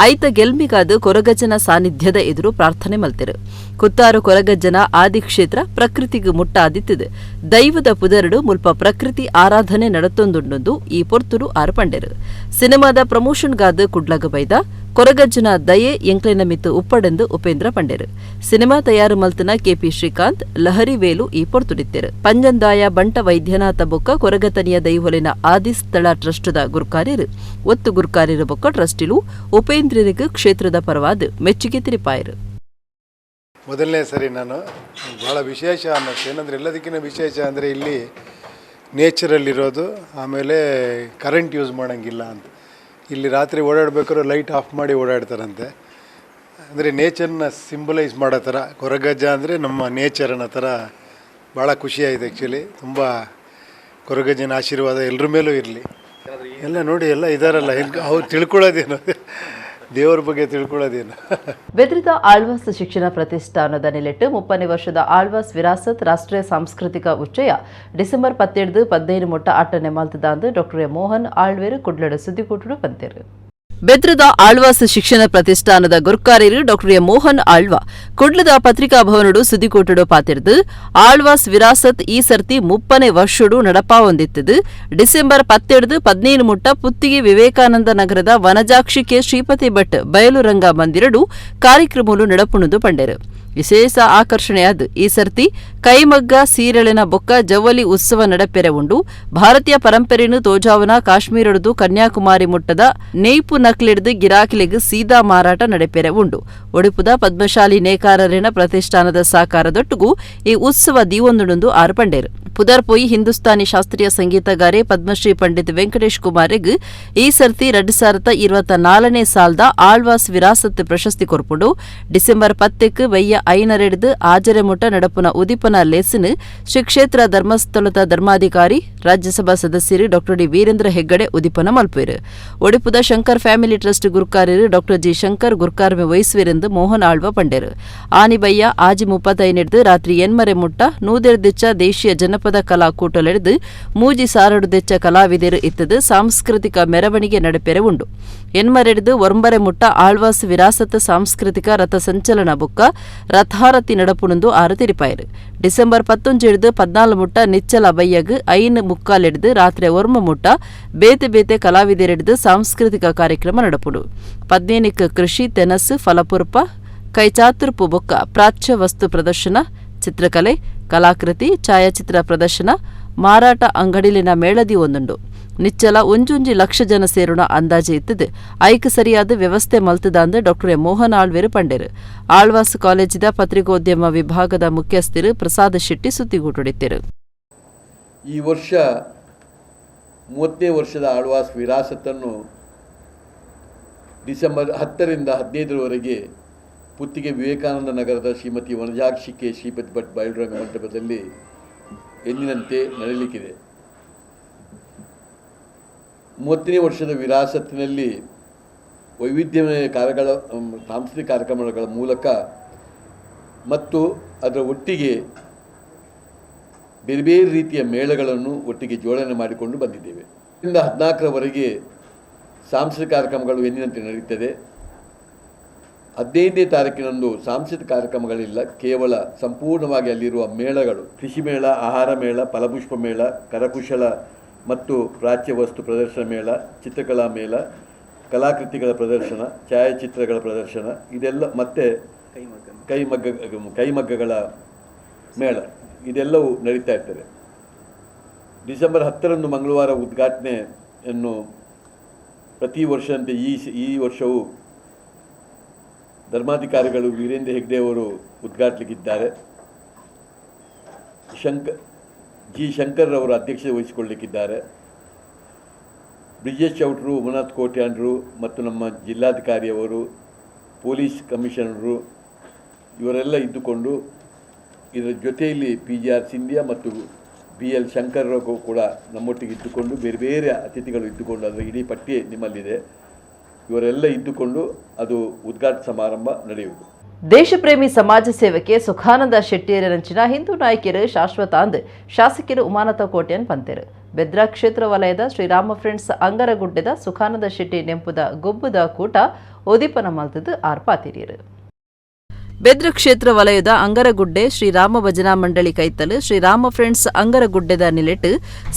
ಐತ ಗೆಲ್ಮಿಗಾದ ಕೊರಗಜ್ಜನ ಸಾನ್ನಿಧ್ಯದ ಎದುರು ಪ್ರಾರ್ಥನೆ ಮಲ್ತೆರು. ಕುತ್ತಾರು ಕೊರಗಜ್ಜನ ಆದಿಕ್ಷೇತ್ರ ಪ್ರಕೃತಿಗೆ ಮುಟ್ಟಾದಿತ್ತದೆ. ದೈವದ ಪುದರಡು ಮುಲ್ಪ ಪ್ರಕೃತಿ ಆರಾಧನೆ ನಡತೊಂದುಂಡು ಈ ಪೊರ್ತುಡು ಆರು ಪಂಡೆರು. ಸಿನಿಮಾದ ಪ್ರಮೋಷನ್ಗಾದ ಕುಡ್ಲಗ ಬೈದ ಕೊರಗಜ್ಜನ ದಯೆ ಎಂಕ್ಲೆನ ಮಿತ್ತು ಉಪ್ಪಡೆಂದು ಉಪೇಂದ್ರ ಪಂಡೆರು. ಸಿನಿಮಾ ತಯಾರು ಮಲ್ತನ ಕೆಪಿ ಶ್ರೀಕಾಂತ್ ಲಹರಿ ವೇಲು ಈ ಪೊರ್ತುಡಿತ್ತೆರು. ಪಂಜಂದಾಯ ಬಂಟ ವೈದ್ಯನಾಥ ಬೊಕ್ಕ ಕೊರಗತನಿಯ ದೈವೊಲಿನ ಆದಿಸ್ಥಳ ಟ್ರಸ್ಟದ ಗುರ್ಕಾರ್ಯರು ಒತ್ತು ಗುರ್ಕಾರ್ಯರು ಬೊಕ್ಕ ಟ್ರಸ್ಟಿಲು ಉಪೇಂದ್ರರಿಗೆ ಕ್ಷೇತ್ರದ ಪರವಾದ ಮೆಚ್ಚುಗೆ ತಿರಿಪಾಯರು. ಮೊದಲನೇ ಸರಿ ನಾನು ಭಾಳ ವಿಶೇಷ ಅನ್ನೋದು ಏನಂದರೆ ಎಲ್ಲದಕ್ಕಿಂತ ವಿಶೇಷ ಅಂದರೆ ಇಲ್ಲಿ ನೇಚರಲ್ಲಿರೋದು, ಆಮೇಲೆ ಕರೆಂಟ್ ಯೂಸ್ ಮಾಡೋಂಗಿಲ್ಲ ಅಂತ. ಇಲ್ಲಿ ರಾತ್ರಿ ಓಡಾಡಬೇಕಾದ್ರೂ ಲೈಟ್ ಆಫ್ ಮಾಡಿ ಓಡಾಡ್ತಾರಂತೆ. ಅಂದರೆ ನೇಚರ್ನ ಸಿಂಬಲೈಸ್ ಮಾಡೋ ಥರ ಕೊರಗಜ್ಜ ಅಂದರೆ ನಮ್ಮ ನೇಚರ್ ಅನ್ನೋ ಥರ ಭಾಳ ಖುಷಿಯಾಗಿದೆ. ಆ್ಯಕ್ಚುಲಿ ತುಂಬ ಕೊರಗಜ್ಜನ ಆಶೀರ್ವಾದ ಎಲ್ಲರ ಮೇಲೂ ಇರಲಿ. ಎಲ್ಲ ನೋಡಿ ಎಲ್ಲ ಇದ್ದಾರಲ್ಲ, ಅವ್ರು ತಿಳ್ಕೊಳ್ಳೋದೇನು, ದೇವರ ಬಗ್ಗೆ ತಿಳ್ಕೊಳ್ಳೋದೇನು. ಬೆದ್ರಿದ ಆಳ್ವಾಸ್ ಶಿಕ್ಷಣ ಪ್ರತಿಷ್ಠಾನದ ನೆಲೆಟ್ಟು 30ನೇ ವರ್ಷದ ಆಳ್ವಾಸ್ ವಿರಾಸತ್ ರಾಷ್ಟ್ರೀಯ ಸಾಂಸ್ಕೃತಿಕ ಉಚ್ಚಯ ಡಿಸೆಂಬರ್ 17 15 ಮುಟ್ಟ ಆಟನೆ ಮಲ್ತದಾಂದು ಡಾಕ್ಟರ್ ಮೋಹನ್ ಆಳ್ವೇರು ಕುಡ್ಲಡ ಸುದ್ದಿಕೂಟಡು ಪಂತೆರು. ಬೆದ್ರದ ಆಳ್ವಾಸ್ ಶಿಕ್ಷಣ ಪ್ರತಿಷ್ಠಾನದ ಗುರ್ಕಾರ್ಯರು ಡಾಕ್ಟರ್ ಎ ಮೋಹನ್ ಆಳ್ವಾ ಕುಡ್ಲದ ಪತ್ರಿಕಾ ಭವನಡು ಸುದ್ದಿಕೂಟಡು ಪಾತಿರ್ದು ಆಳ್ವಾಸ್ ವಿರಾಸತ್ ಈ ಸರ್ತಿ 30ನೇ ವರ್ಷಡು ನಡಪಾವೊಂದಿತ್ತದು. ಡಿಸೆಂಬರ್ 17 15 ಮುಟ್ಟ ಪುತ್ತಿಗೆ ವಿವೇಕಾನಂದ ನಗರದ ವನಜಾಕ್ಷಿ ಕೆ ಶ್ರೀಪತಿ ಭಟ್ ಬಯಲುರಂಗ ಮಂದಿರಡು ಕಾರ್ಯಕ್ರಮಲು ನಡಪುಣದು ಪಂಡೆರು. ವಿಶೇಷ ಆಕರ್ಷಣೆಯಾದ ಈ ಸರ್ತಿ ಕೈಮಗ್ಗ ಸೀರೆಳಿನ ಬೊಕ್ಕ ಜವಲಿ ಉತ್ಸವ ನಡಪೆರೆ ಉಂಡು. ಭಾರತೀಯ ಪರಂಪರೆಯನ್ನು ತೋಜಾವನ ಕಾಶ್ಮೀರಡ್ದು ಕನ್ಯಾಕುಮಾರಿ ಮುಟ್ಟದ ನೇಯ್ಪು ನಕ್ಲಿಡ್ದು ಗಿರಾಕಿಲಿಗ್ ಸೀದಾ ಮಾರಾಟ ನಡೆಪೆರೆ ಉಂಡು. ಒಡಿಪುದ ಪದ್ಮಶಾಲಿ ನೇಕಾರರಿನ ಪ್ರತಿಷ್ಠಾನದ ಸಾಕಾರದೊಟ್ಟುಗು ಈ ಉತ್ಸವ ದೀವೊಂದುಂಡು ಆರು ಪಂಡೇರು. ಪುದರ್ಪೋಯಿ ಹಿಂದೂಸ್ತಾನಿ ಶಾಸ್ತ್ರೀಯ ಸಂಗೀತಗಾರೆ ಪದ್ಮಶ್ರೀ ಪಂಡಿತ್ ವೆಂಕಟೇಶ್ ಕುಮಾರಿಗ್ ಈ ಸರ್ತಿ 2024ನೇ ಸಾಲದ ಆಳ್ವಾಸ್ ವಿರಾಸತ್ ಪ್ರಶಸ್ತಿ ಕೊರ್ಪುಂಡು. ಡಿಸೆಂಬರ್ 10ಕ್ಕೆ ಬಯ್ಯ 5:30 ಆಜರೆ ಮುಟ್ಟ ನಡಪುನ ಉದಿಪನ ಲೇಸನ್ ಶ್ರೀ ಕ್ಷೇತ್ರ ಧರ್ಮಸ್ಥಳದ ಧರ್ಮಾಧಿಕಾರಿ ರಾಜ್ಯಸಭಾ ಸದಸ್ಯರು ಡಾಕ್ಟರ್ ಡಿ ವೀರೇಂದ್ರ ಹೆಗ್ಗಡೆ ಉದಿಪನ ಮಲ್ಪೇರು. ಒಡಿಪುದ ಶಂಕರ್ ಫ್ಯಾಮಿಲಿ ಟ್ರಸ್ಟ್ ಗುರುಕಾರ್ಯರು ಡಾಕ್ಟರ್ ಜಿ ಶಂಕರ್ ಗುರುಕಾರ್ಮೆ ವಹಿಸುವಿರೆಂದು ಮೋಹನ್ ಆಳ್ವ ಪಂಡೇರು. ಆನಿಬಯ್ಯ 6:35 ರಾತ್ರಿ 8:30 ಮುಟ್ಟ 102 ದೇಶೀಯ ಜನಪದ ಕಲಾಕೂಟಲೆಡ್ದು 3 ಸಾರಡು ಕಲಾವಿದರು ಇತ್ತದು ಸಾಂಸ್ಕೃತಿಕ ಮೆರವಣಿಗೆ ನಡೆಪೆರೆ ಉಂಡು. 8:30 9:30 ಮುಟ್ಟ ಆಳ್ವಾಸ್ ವಿರಾಸತ್ ಸಾಂಸ್ಕೃತಿಕ ರಥ ಸಂಚಲನ ಬುಕ್ಕ ರಥಾರತಿ ನಡಪುಣಂದು ಆರು ತಿರಿಪಾಯರು. ಡಿಸೆಂಬರ್ 19 14 ಮುಟ್ಟ ನಿಚ್ಚಲ ಬಯ್ಯಗ್ 5:45 ರಾತ್ರಿ 9 ಮುಟ್ಟ ಬೇತೆ ಬೇತೆ ಕಲಾವಿದರೆಡ್ದು ಸಾಂಸ್ಕೃತಿಕ ಕಾರ್ಯಕ್ರಮ ನಡಪುಡು. 15ಕ್ಕೆ ಕೃಷಿ ತೆನಸು ಫಲಪುರ್ಪ ಕೈಚಾತುರ್ಪು ಬೊಕ್ಕ ಪ್ರಾಚ್ಯ ವಸ್ತು ಪ್ರದರ್ಶನ, ಚಿತ್ರಕಲೆ, ಕಲಾಕೃತಿ, ಛಾಯಾಚಿತ್ರ ಪ್ರದರ್ಶನ, ಮಾರಾಟ ಅಂಗಡಿಲಿನ ಮೇಳದಿ ಒಂದುಂಡು. ನಿಚ್ಚಲ 1.5 ಲಕ್ಷ ಜನ ಸೇರುಣ ಅಂದಾಜೆ ಇತ್ತದು. ಐಕ್ ಸರಿಯಾದ ವ್ಯವಸ್ಥೆ ಮಲ್ತದಾಂದು ಡಾಕ್ಟರ್ ಮೋಹನ್ ಆಳ್ವೇರು ಪಂಡೇರು. ಆಳ್ವಾಸ್ ಕಾಲೇಜಿದ ಪತ್ರಿಕೋದ್ಯಮ ವಿಭಾಗದ ಮುಖ್ಯಸ್ಥರು ಪ್ರಸಾದ್ ಶೆಟ್ಟಿ ಸುದ್ದಿಗೂಟುಡಿತ್ತರು. ಈ ವರ್ಷ 30ನೇ ವರ್ಷದ ಆಳ್ವಾಸ್ ವಿರಾಸತ್ತನ್ನು ಡಿಸೆಂಬರ್ 10ರಿಂದ 15ರವರೆಗೆ ಪುತ್ತಿಗೆ ವಿವೇಕಾನಂದ ನಗರದ ಶ್ರೀಮತಿ ವನಜಾಕ್ಷಿ ಕೆ ಶ್ರೀಪತಿ ಭಟ್ ಬಯಲುರಂಗ ಮಂಟಪದಲ್ಲಿ ಎಂದಿನಂತೆ ನಡೆಯಲಿಕ್ಕಿದೆ. 30ನೇ ವರ್ಷದ ವಿರಾಸತ್ತಿನಲ್ಲಿ ವೈವಿಧ್ಯಮಯ ಕಾರ್ಯಗಳ ಸಾಂಸ್ಕೃತಿಕ ಕಾರ್ಯಕ್ರಮಗಳ ಮೂಲಕ ಮತ್ತು ಅದರ ಒಟ್ಟಿಗೆ ಬೇರೆ ಬೇರೆ ರೀತಿಯ ಮೇಳಗಳನ್ನು ಒಟ್ಟಿಗೆ ಜೋಡಣೆ ಮಾಡಿಕೊಂಡು ಬಂದಿದ್ದೇವೆ. 14ರವರೆಗೆ ಸಾಂಸ್ಕೃತಿಕ ಕಾರ್ಯಕ್ರಮಗಳು ಎಂದಿನಂತೆ ನಡೆಯುತ್ತದೆ. 15ನೇ ತಾರೀಕಿನಂದು ಸಾಂಸ್ಕೃತಿಕ ಕಾರ್ಯಕ್ರಮಗಳಿಲ್ಲ, ಕೇವಲ ಸಂಪೂರ್ಣವಾಗಿ ಅಲ್ಲಿರುವ ಮೇಳಗಳು, ಕೃಷಿ ಮೇಳ, ಆಹಾರ ಮೇಳ, ಫಲಪುಷ್ಪ ಮೇಳ, ಕರಕುಶಲ ಮತ್ತು ಪ್ರಾಚ್ಯ ವಸ್ತು ಪ್ರದರ್ಶನ ಮೇಳ, ಚಿತ್ರಕಲಾ ಮೇಳ, ಕಲಾಕೃತಿಗಳ ಪ್ರದರ್ಶನ, ಛಾಯಾಚಿತ್ರಗಳ ಪ್ರದರ್ಶನ, ಇದೆಲ್ಲ ಮತ್ತು ಕೈಮಗ್ಗಗಳ ಮೇಳ, ಇದೆಲ್ಲವೂ ನಡೀತಾ ಇರ್ತದೆ. ಡಿಸೆಂಬರ್ 10ರಂದು ಮಂಗಳವಾರ ಉದ್ಘಾಟನೆಯನ್ನು ಪ್ರತಿ ವರ್ಷದಂತೆ ಈ ಈ ವರ್ಷವೂ ಧರ್ಮಾಧಿಕಾರಿಗಳು ವೀರೇಂದ್ರ ಹೆಗ್ಡೆಯವರು ಉದ್ಘಾಟಲಿಕ್ಕಿದ್ದಾರೆ. ಜಿ ಶಂಕರ್ ಅವರು ಅಧ್ಯಕ್ಷತೆ ವಹಿಸಿಕೊಳ್ಳಲಿಕ್ಕಿದ್ದಾರೆ. ಬ್ರಿಜೇಶ್ ಚೌಟ್ರು, ಉಮನಾಥ್ ಕೋಟ್ಯಾನ್ರು ಮತ್ತು ನಮ್ಮ ಜಿಲ್ಲಾಧಿಕಾರಿಯವರು, ಪೊಲೀಸ್ ಕಮಿಷನರು ಇವರೆಲ್ಲ ಇದ್ದುಕೊಂಡು, ಇದರ ಜೊತೆಯಲ್ಲಿ ಪಿ.ಜಿ.ಆರ್. ಸಿಂಧಿಯಾ ಮತ್ತು ಬಿ.ಎಲ್. ಶಂಕರ್ ಕೂಡ ನಮ್ಮೊಟ್ಟಿಗೆ ಇದ್ದುಕೊಂಡು, ಬೇರೆ ಬೇರೆ ಅತಿಥಿಗಳು ಇದ್ದುಕೊಂಡು, ಅದರ ಇಡೀ ಪಟ್ಟಿ ನಿಮ್ಮಲ್ಲಿದೆ, ಇವರೆಲ್ಲ ಇದ್ದುಕೊಂಡು ಅದು ಉದ್ಘಾಟನಾ ಸಮಾರಂಭ ನಡೆಯುವುದು. ದೇಶಪ್ರೇಮಿ ಸಮಾಜ ಸೇವಕೆ ಸುಖಾನಂದ ಶೆಟ್ಟಿಯರಂಚಿನ ಹಿಂದೂ ನಾಯಕಿಯರು ಶಾಶ್ವತ ಅಂದ್ ಶಾಸಕರು ಉಮಾನಾಥ ಕೋಟ್ಯಾನ್ ಪಂತೆರು. ಬೆದ್ರ ಕ್ಷೇತ್ರ ವಲಯದ ಶ್ರೀರಾಮ ಫ್ರೆಂಡ್ಸ್ ಅಂಗರಗುಡ್ಡೆದ ಸುಖಾನಂದ ಶೆಟ್ಟಿ ನೆಂಪುದ ಗೊಬ್ಬುದ ಕೂಟ ಉದಿಪನ ಮಲ್ತದ್ದು ಆರ್ ಪಾತಿರಿಯರು. ಬೆದ್ರ ಕ್ಷೇತ್ರ ವಲಯದ ಅಂಗರಗುಡ್ಡೆ ಶ್ರೀರಾಮ ಭಜನಾ ಮಂಡಳಿ ಕೈತಲು ಶ್ರೀರಾಮ ಫ್ರೆಂಡ್ಸ್ ಅಂಗರಗುಡ್ಡೆದ ನಿಲೆಟ್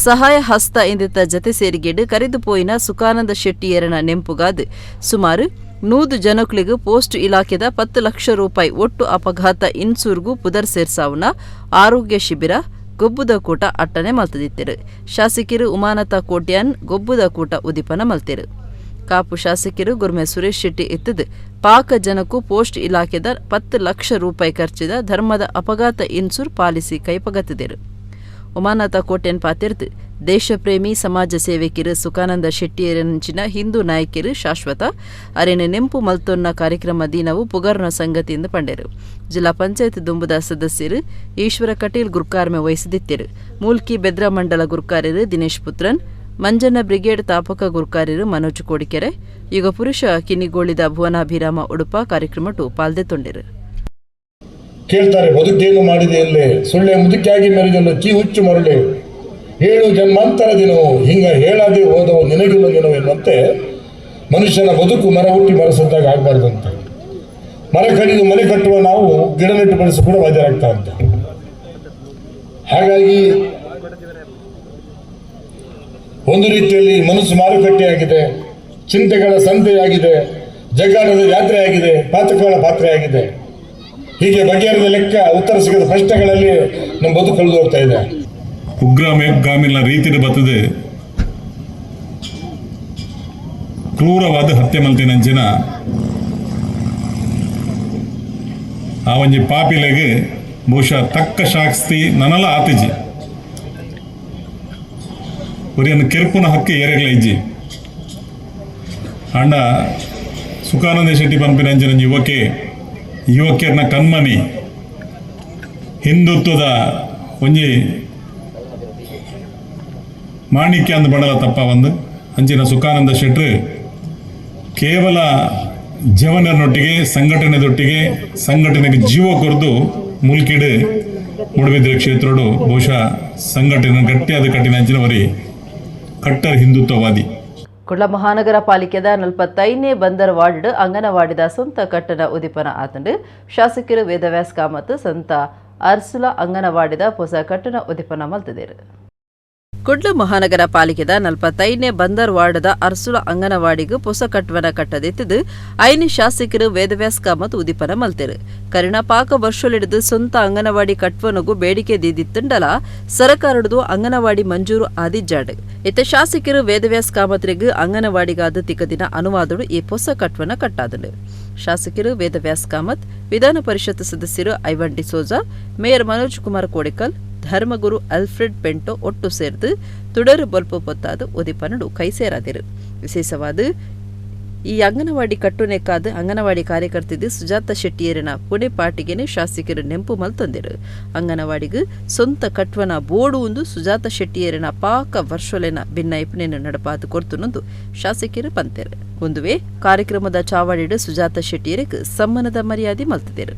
ಸಹಾಯ ಹಸ್ತ ಇಂದಿತ್ತ ಜತೆ ಸೇರಿಗೆಡು ಕರಿದು ಪೋಯಿನ ಸುಖಾನಂದ ಶೆಟ್ಟಿಯರನ ನೆಂಪುಗಾದ್ ಸುಮಾರು 100 ಜನಕ್ಲಿಗ್ ಪೋಸ್ಟ್ ಇಲಾಖೆದ 10 ಲಕ್ಷ ರೂಪಾಯಿ ಒಟ್ಟು ಅಪಘಾತ ಇನ್ಸೂರ್ಗೂ ಪುದರ್ ಸೇರ್ಸಾವುನ ಆರೋಗ್ಯ ಶಿಬಿರ, ಗೊಬ್ಬುದ ಕೂಟ ಅಟ್ಟನೆ ಮಲ್ತದಿತ್ತೆರು. ಶಾಸಕರು ಉಮಾನಾಥ ಕೋಟ್ಯಾನ್ ಗೊಬ್ಬುದ ಕೂಟ ಉದಿಪನ ಮಲ್ತೆರು. ಕಾಪು ಶಾಸಕರು ಗುರ್ಮೆ ಸುರೇಶ್ ಶೆಟ್ಟಿ ಇತ್ತದು ಪಾಕ ಜನಕ್ಕೂ ಪೋಸ್ಟ್ ಇಲಾಖೆದ 10 ಲಕ್ಷ ರೂಪಾಯಿ ಖರ್ಚಿದ ಧರ್ಮದ ಅಪಘಾತ ಇನ್ಸೂರ್ ಪಾಲಿಸಿ ಕೈಪಗತ್ತಿದರು. ಉಮಾನಾಥ ಕೋಟ್ಯಾನ್ ಪಾತಿರ್ದು, ದೇಶಪ್ರೇಮಿ ಸಮಾಜ ಸೇವಕಿರು ಸುಖಾನಂದ ಶೆಟ್ಟಿಯರಂಚಿನ ಹಿಂದೂ ನಾಯಕಿರು ಶಾಶ್ವತ, ಅರೆನ ನೆಂಪು ಮಲ್ತೊನ್ನ ಕಾರ್ಯಕ್ರಮ ದಿನವು ಪುಗರ್ನ ಸಂಗತಿಯಿಂದ ಪಂಡೆರು. ಜಿಲ್ಲಾ ಪಂಚಾಯತ್ ದುಂಬುದ ಸದಸ್ಯರು ಈಶ್ವರ ಕಟೀಲ್ ಗುರ್ಕಾರ್ಮೆ ವಹಿಸಿದಿತ್ತಿರು. ಮೂಲ್ಕಿ ಬೆದ್ರ ಮಂಡಲ ಗುರ್ಕಾರ್ಯರು ದಿನೇಶ್ ಪುತ್ರನ್, ಮಂಜಣ್ಣ ಬ್ರಿಗೇಡ್ ತಾಪಕ ಗುರ್ಕಾರ್ಯರು ಮನೋಜ್ ಕೋಡಿಕೆರೆ, ಯುಗ ಪುರುಷ ಕಿನ್ನಿಗೋಳಿದ ಭುವನಾಭಿರಾಮ ಉಡುಪ ಕಾರ್ಯಕ್ರಮಟು ಪಾಲ್ದೆ ತೊಂಡಿರು. ಕೇಳ್ತಾರೆ, ಬದುಕೇನು ಮಾಡಿದೆ ಎಲ್ಲೇ, ಸುಳ್ಳೆ ಮುದುಕಿಯಾಗಿ ಮೆರೆದೆಲ್ಲೋ, ಚೀ ಹುಚ್ಚು ಮರುಳೆ, ಏಳು ಜನ್ಮಾಂತರ ದಿನವು ಹಿಂಗ ಹೇಳದೆ ಹೋದವು ನಿನಗಿಲ್ಲ ದಿನವು ಎನ್ನುವಂತೆ ಮನುಷ್ಯನ ಬದುಕು ಮರ ಹುಟ್ಟಿ ಮರ ಸತ್ತಾಗ ಆಗಬಾರ್ದಂತೆ. ಮರ ಕಡಿದು ಮನೆ ಕಟ್ಟುವ ನಾವು ಗಿಡ ನೆಟ್ಟು ಬೆಳೆಸ ಕೂಡ ಬಾಧ್ಯರಾಗ್ತಾ ಅಂತ. ಹಾಗಾಗಿ ಒಂದು ರೀತಿಯಲ್ಲಿ ಮನಸ್ಸು ಮಾರುಕಟ್ಟೆಯಾಗಿದೆ, ಚಿಂತೆಗಳ ಸಂತೆಯಾಗಿದೆ, ಜಗ್ಗಾಟದ ಜಾತ್ರೆಯಾಗಿದೆ, ಪಾತಕಗಳ ಪಾತ್ರೆಯಾಗಿದೆ. ಹೀಗೆ ಬಗೆಹರಿದ ಲೆಕ್ಕ ಉತ್ತರ ಸಿಗದ ಪ್ರಶ್ನೆಗಳಲ್ಲಿ ನಮ್ಮ ಬದುಕು ಕಳೆದು ಹೋಗ್ತಾ ಇದೆ. ಉಗ್ರಗಾಮಿನ ರೀತಿಯ ಬರ್ತದೆ. ಕ್ರೂರವಾದ ಹತ್ಯೆ ಮಲ್ತಿನಂಚಿನ ಆ ಒಂಜಿ ಪಾಪಿಲೆಗ್ ಬಹುಶಃ ತಕ್ಕ ಶಾಸ್ತಿ ನನಲ ಆತಿಜಿ. ಒರಿಯನ್ ಕೆರ್ಪುನ ಹಕ್ಕಿ ಏರೆಗ್ಲ ಇಜ್ಜಿ. ಆಂಡ ಸುಖಾನಂದ ಶೆಟ್ಟಿ ಪನ್ಪಿನಂಚಿನ ಯುವಕೆ, ಯುವಕಿಯರ್ನ ಕಣ್ಮಣಿ, ಹಿಂದುತ್ವದ ಒಂಜಿ ಮಾಣಿಕ್ಯ ಅಂದ್ ಬಡಲ ತಪ್ಪ ಒಂದು ಅಂಚಿನ ಸುಖಾನಂದ ಶೆಟ್ರು ಕೇವಲ ಜವನರನೊಟ್ಟಿಗೆ, ಸಂಘಟನೆದೊಟ್ಟಿಗೆ, ಸಂಘಟನೆಗೆ ಜೀವ ಕೊರ್ದು ಮುಲ್ಕಿಡು ಮೂಡುಬಿದ್ರೆ ಕ್ಷೇತ್ರಡು ಬಹುಶಃ ಸಂಘಟನೆ ಗಟ್ಟಿಯಾದ ಕಟ್ಟಿನ ಅಂಚಿನ ಒರಿ ಕಟ್ಟರ್ ಹಿಂದುತ್ವವಾದಿ. ಕುಡ್ಲ ಮಹಾನಗರ ಪಾಲಿಕೆದ 45ನೇ ಬಂದರ್ ವಾರ್ಡ್ ಅಂಗನವಾಡಿದ ಸ್ವಂತ ಕಟ್ಟಡ ಉದಿಪನ ಆತಂಡು. ಶಾಸಕರು ವೇದವ್ಯಾಸ್ ಕಾಮತ್ ಸಂತ ಅರ್ಸುಲ ಅಂಗನವಾಡಿದ ಹೊಸ ಕಟ್ಟಡ ಉದಿಪನ ಮಲ್ತದೇರು. ಕುಡ್ಲ ಮಹಾನಗರ ಪಾಲಿಕೆದ 45ನೇ ಬಂದರ್ ವಾರ್ಡ್ದ ಅರ್ಸುಲ ಅಂಗನವಾಡಿಗೆ ಪೊಸ ಕಟ್ವನ ಕಟ್ಟದಿತ್ತದು ಐನಿ ಶಾಸಕರು ವೇದವ್ಯಾಸ್ ಕಾಮತ್ ಉದಿಪನ ಮಲ್ತೆರು. ಕರಿಣ ಪಾಕ ವರ್ಷಲಿಡಿದು ಸ್ವಂತ ಅಂಗನವಾಡಿ ಕಟ್ವನಗು ಬೇಡಿಕೆ ದೀದಿತ್ತುಂಡಲ ಸರಕಾರಡ್ದು ಅಂಗನವಾಡಿ ಮಂಜೂರು ಆದಿಜ್ಜಾಡ್. ಇತ್ತ ಶಾಸಕರು ವೇದವ್ಯಾಸ್ ಕಾಮತ್ರಿಗ್ ಅಂಗನವಾಡಿಗಾದ ತಿಕ್ಕದಿನ ಅನುವಾದಡು ಈ ಪೊಸ ಕಟ್ವನ ಕಟ್ಟಾದನು. ಶಾಸಕರು ವೇದವ್ಯಾಸ್ ಕಾಮತ್, ವಿಧಾನ ಪರಿಷತ್ ಸದಸ್ಯರು ಐವನ್ ಡಿಸೋಜಾ, ಮೇಯರ್ ಮನೋಜ್ ಕುಮಾರ್ ಕೋಡಿಕಲ್, ಧರ್ಮಗುರು ಅಲ್ಫ್ರೆಡ್ ಪೆಂಟೋ ಒಟ್ಟು ಸೇರ್ದು ತುಡರು ಬೊಲ್ಪು ಪೊತ್ತಾದು ಉದಿಪನಡು ಕೈ ಸೇರಾದಿರು. ವಿಶೇಷವಾದ ಈ ಅಂಗನವಾಡಿ ಕಟ್ಟುನೆಕ್ಕಾದ ಅಂಗನವಾಡಿ ಕಾರ್ಯಕರ್ತಿದ್ದು ಸುಜಾತ ಶೆಟ್ಟಿಯರಿನ ಪುಣೆ ಪಾಟಿಗೆನೆ ಶಾಸಕರು ನೆಂಪು ಮಲ್ತೊಂದಿರು. ಅಂಗನವಾಡಿಗೆ ಸ್ವಂತ ಕಟ್ವನ ಬೋಡು ಒಂದು ಸುಜಾತ ಶೆಟ್ಟಿಯರಿನ ಪಾಕ ವರ್ಷಲೆನ ಭಿನ್ನೈಪುನೆಯನ್ನು ನಡಪಾದು ಕೊರ್ತುನೊಂದು ಶಾಸಕರು ಪಂತೆರು. ಒಂದುವೇ ಕಾರ್ಯಕ್ರಮದ ಚಾವಡಿಡು ಸುಜಾತ ಶೆಟ್ಟಿಯರಿಗೆ ಸಮ್ಮಾನದ ಮರ್ಯಾದೆ ಮಲ್ತಿದರು.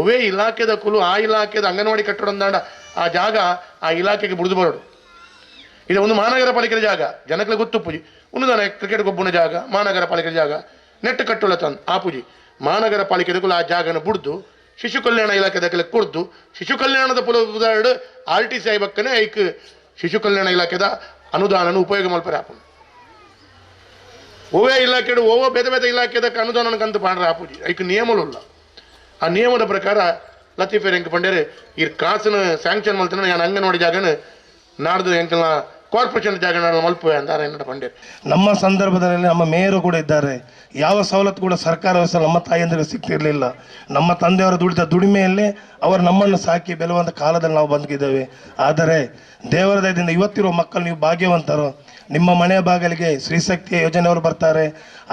ಒವೇ ಇಲಾಖೆದ ಕುಲು ಆ ಇಲಾಖೆದ ಅಂಗನವಾಡಿ ಕಟ್ಟಡ ಅಂದಾಂಡ ಆ ಜಾಗ ಆ ಇಲಾಖೆಗೆ ಬುಡಿದು ಬರೋಡು. ಇದು ಒಂದು ಮಹಾನಗರ ಪಾಲಿಕೆಯ ಜಾಗ, ಜನಕ್ಕೆ ಗೊತ್ತು ಪೂಜಿ. ಉನ್ನದಾನೆ ಕ್ರಿಕೆಟ್ ಗೊಬ್ಬನ ಜಾಗ, ಮಹಾನಗರ ಪಾಲಿಕೆ ಜಾಗ, ನೆಟ್ ಕಟ್ಟುಳ ತಂದು ಆ ಪೂಜಿ ಮಹಾನಗರ ಪಾಲಿಕೆ ಆ ಜಾಗನ ಬುಡ್ದು ಶಿಶು ಕಲ್ಯಾಣ ಇಲಾಖೆ ದಾಖಲೆ ಕೊಡ್ದು ಶಿಶು ಕಲ್ಯಾಣದ ಪುಲ ಆರ್ ಟಿ ಸಿ ಐಬಕ್ಕನೆ ಐಕ್ ಶಿಶು ಕಲ್ಯಾಣ ಇಲಾಖೆದ ಅನುದಾನನ ಉಪಯೋಗ ಮಲ್ಪರೆ ಆಪುಂಡು. ಓವೇ ಇಲಾಖೆ ಓವೋ ಬೇರೆ ಬೇರೆ ಇಲಾಖೆದ ಅನುದಾನ ಕಂತು ಪಾಂಡ್ರೆ ಆಪುಜಿ, ಐಕ್ ನಿಯಮలుಲ್ಲ. ಆ ನಿಯಮದ ಪ್ರಕಾರ ಲತೀಫೇರ್ ಎಂಕ್ ಪಂಡೇರು ಈ ಕಾಸನ್ನು ಸ್ಯಾಂಕ್ಷನ್ ಮಲ್ತನ ನಾನು ಅಂಗನವಾಡಿ ಜಾಗನ ನಾಡ್ದು ಎಂಕಲ್ನ ಕಾರ್ಪೊರೇಷನ್ ಜಾಗ ಮಲ್ಪುವೆ ಅಂತ ಎನ್ನಡ ಪಂಡೇರು. ನಮ್ಮ ಸಂದರ್ಭದಲ್ಲಿ ನಮ್ಮ ಮೇಯರು ಕೂಡ ಇದ್ದಾರೆ. ಯಾವ ಸವಲತ್ತು ಕೂಡ ಸರ್ಕಾರ ನಮ್ಮ ತಾಯಂದಿರಿಗೆ ಸಿಗ್ತಿರಲಿಲ್ಲ. ನಮ್ಮ ತಂದೆಯವರು ದುಡಿದ ದುಡಿಮೆಯಲ್ಲೇ ಅವರು ನಮ್ಮನ್ನು ಸಾಕಿ ಬೆಳೆಯುವಂಥ ಕಾಲದಲ್ಲಿ ನಾವು ಬದುಕಿದ್ದೇವೆ. ಆದರೆ ದೇವರ ದಯದಿಂದ ಇವತ್ತಿರುವ ಮಕ್ಕಳು ನೀವು ಭಾಗ್ಯವಂತರು. ನಿಮ್ಮ ಮನೆಯ ಬಾಗಿಲಿಗೆ ಸ್ತ್ರೀಶಕ್ತಿ ಯೋಜನೆಯವರು ಬರ್ತಾರೆ,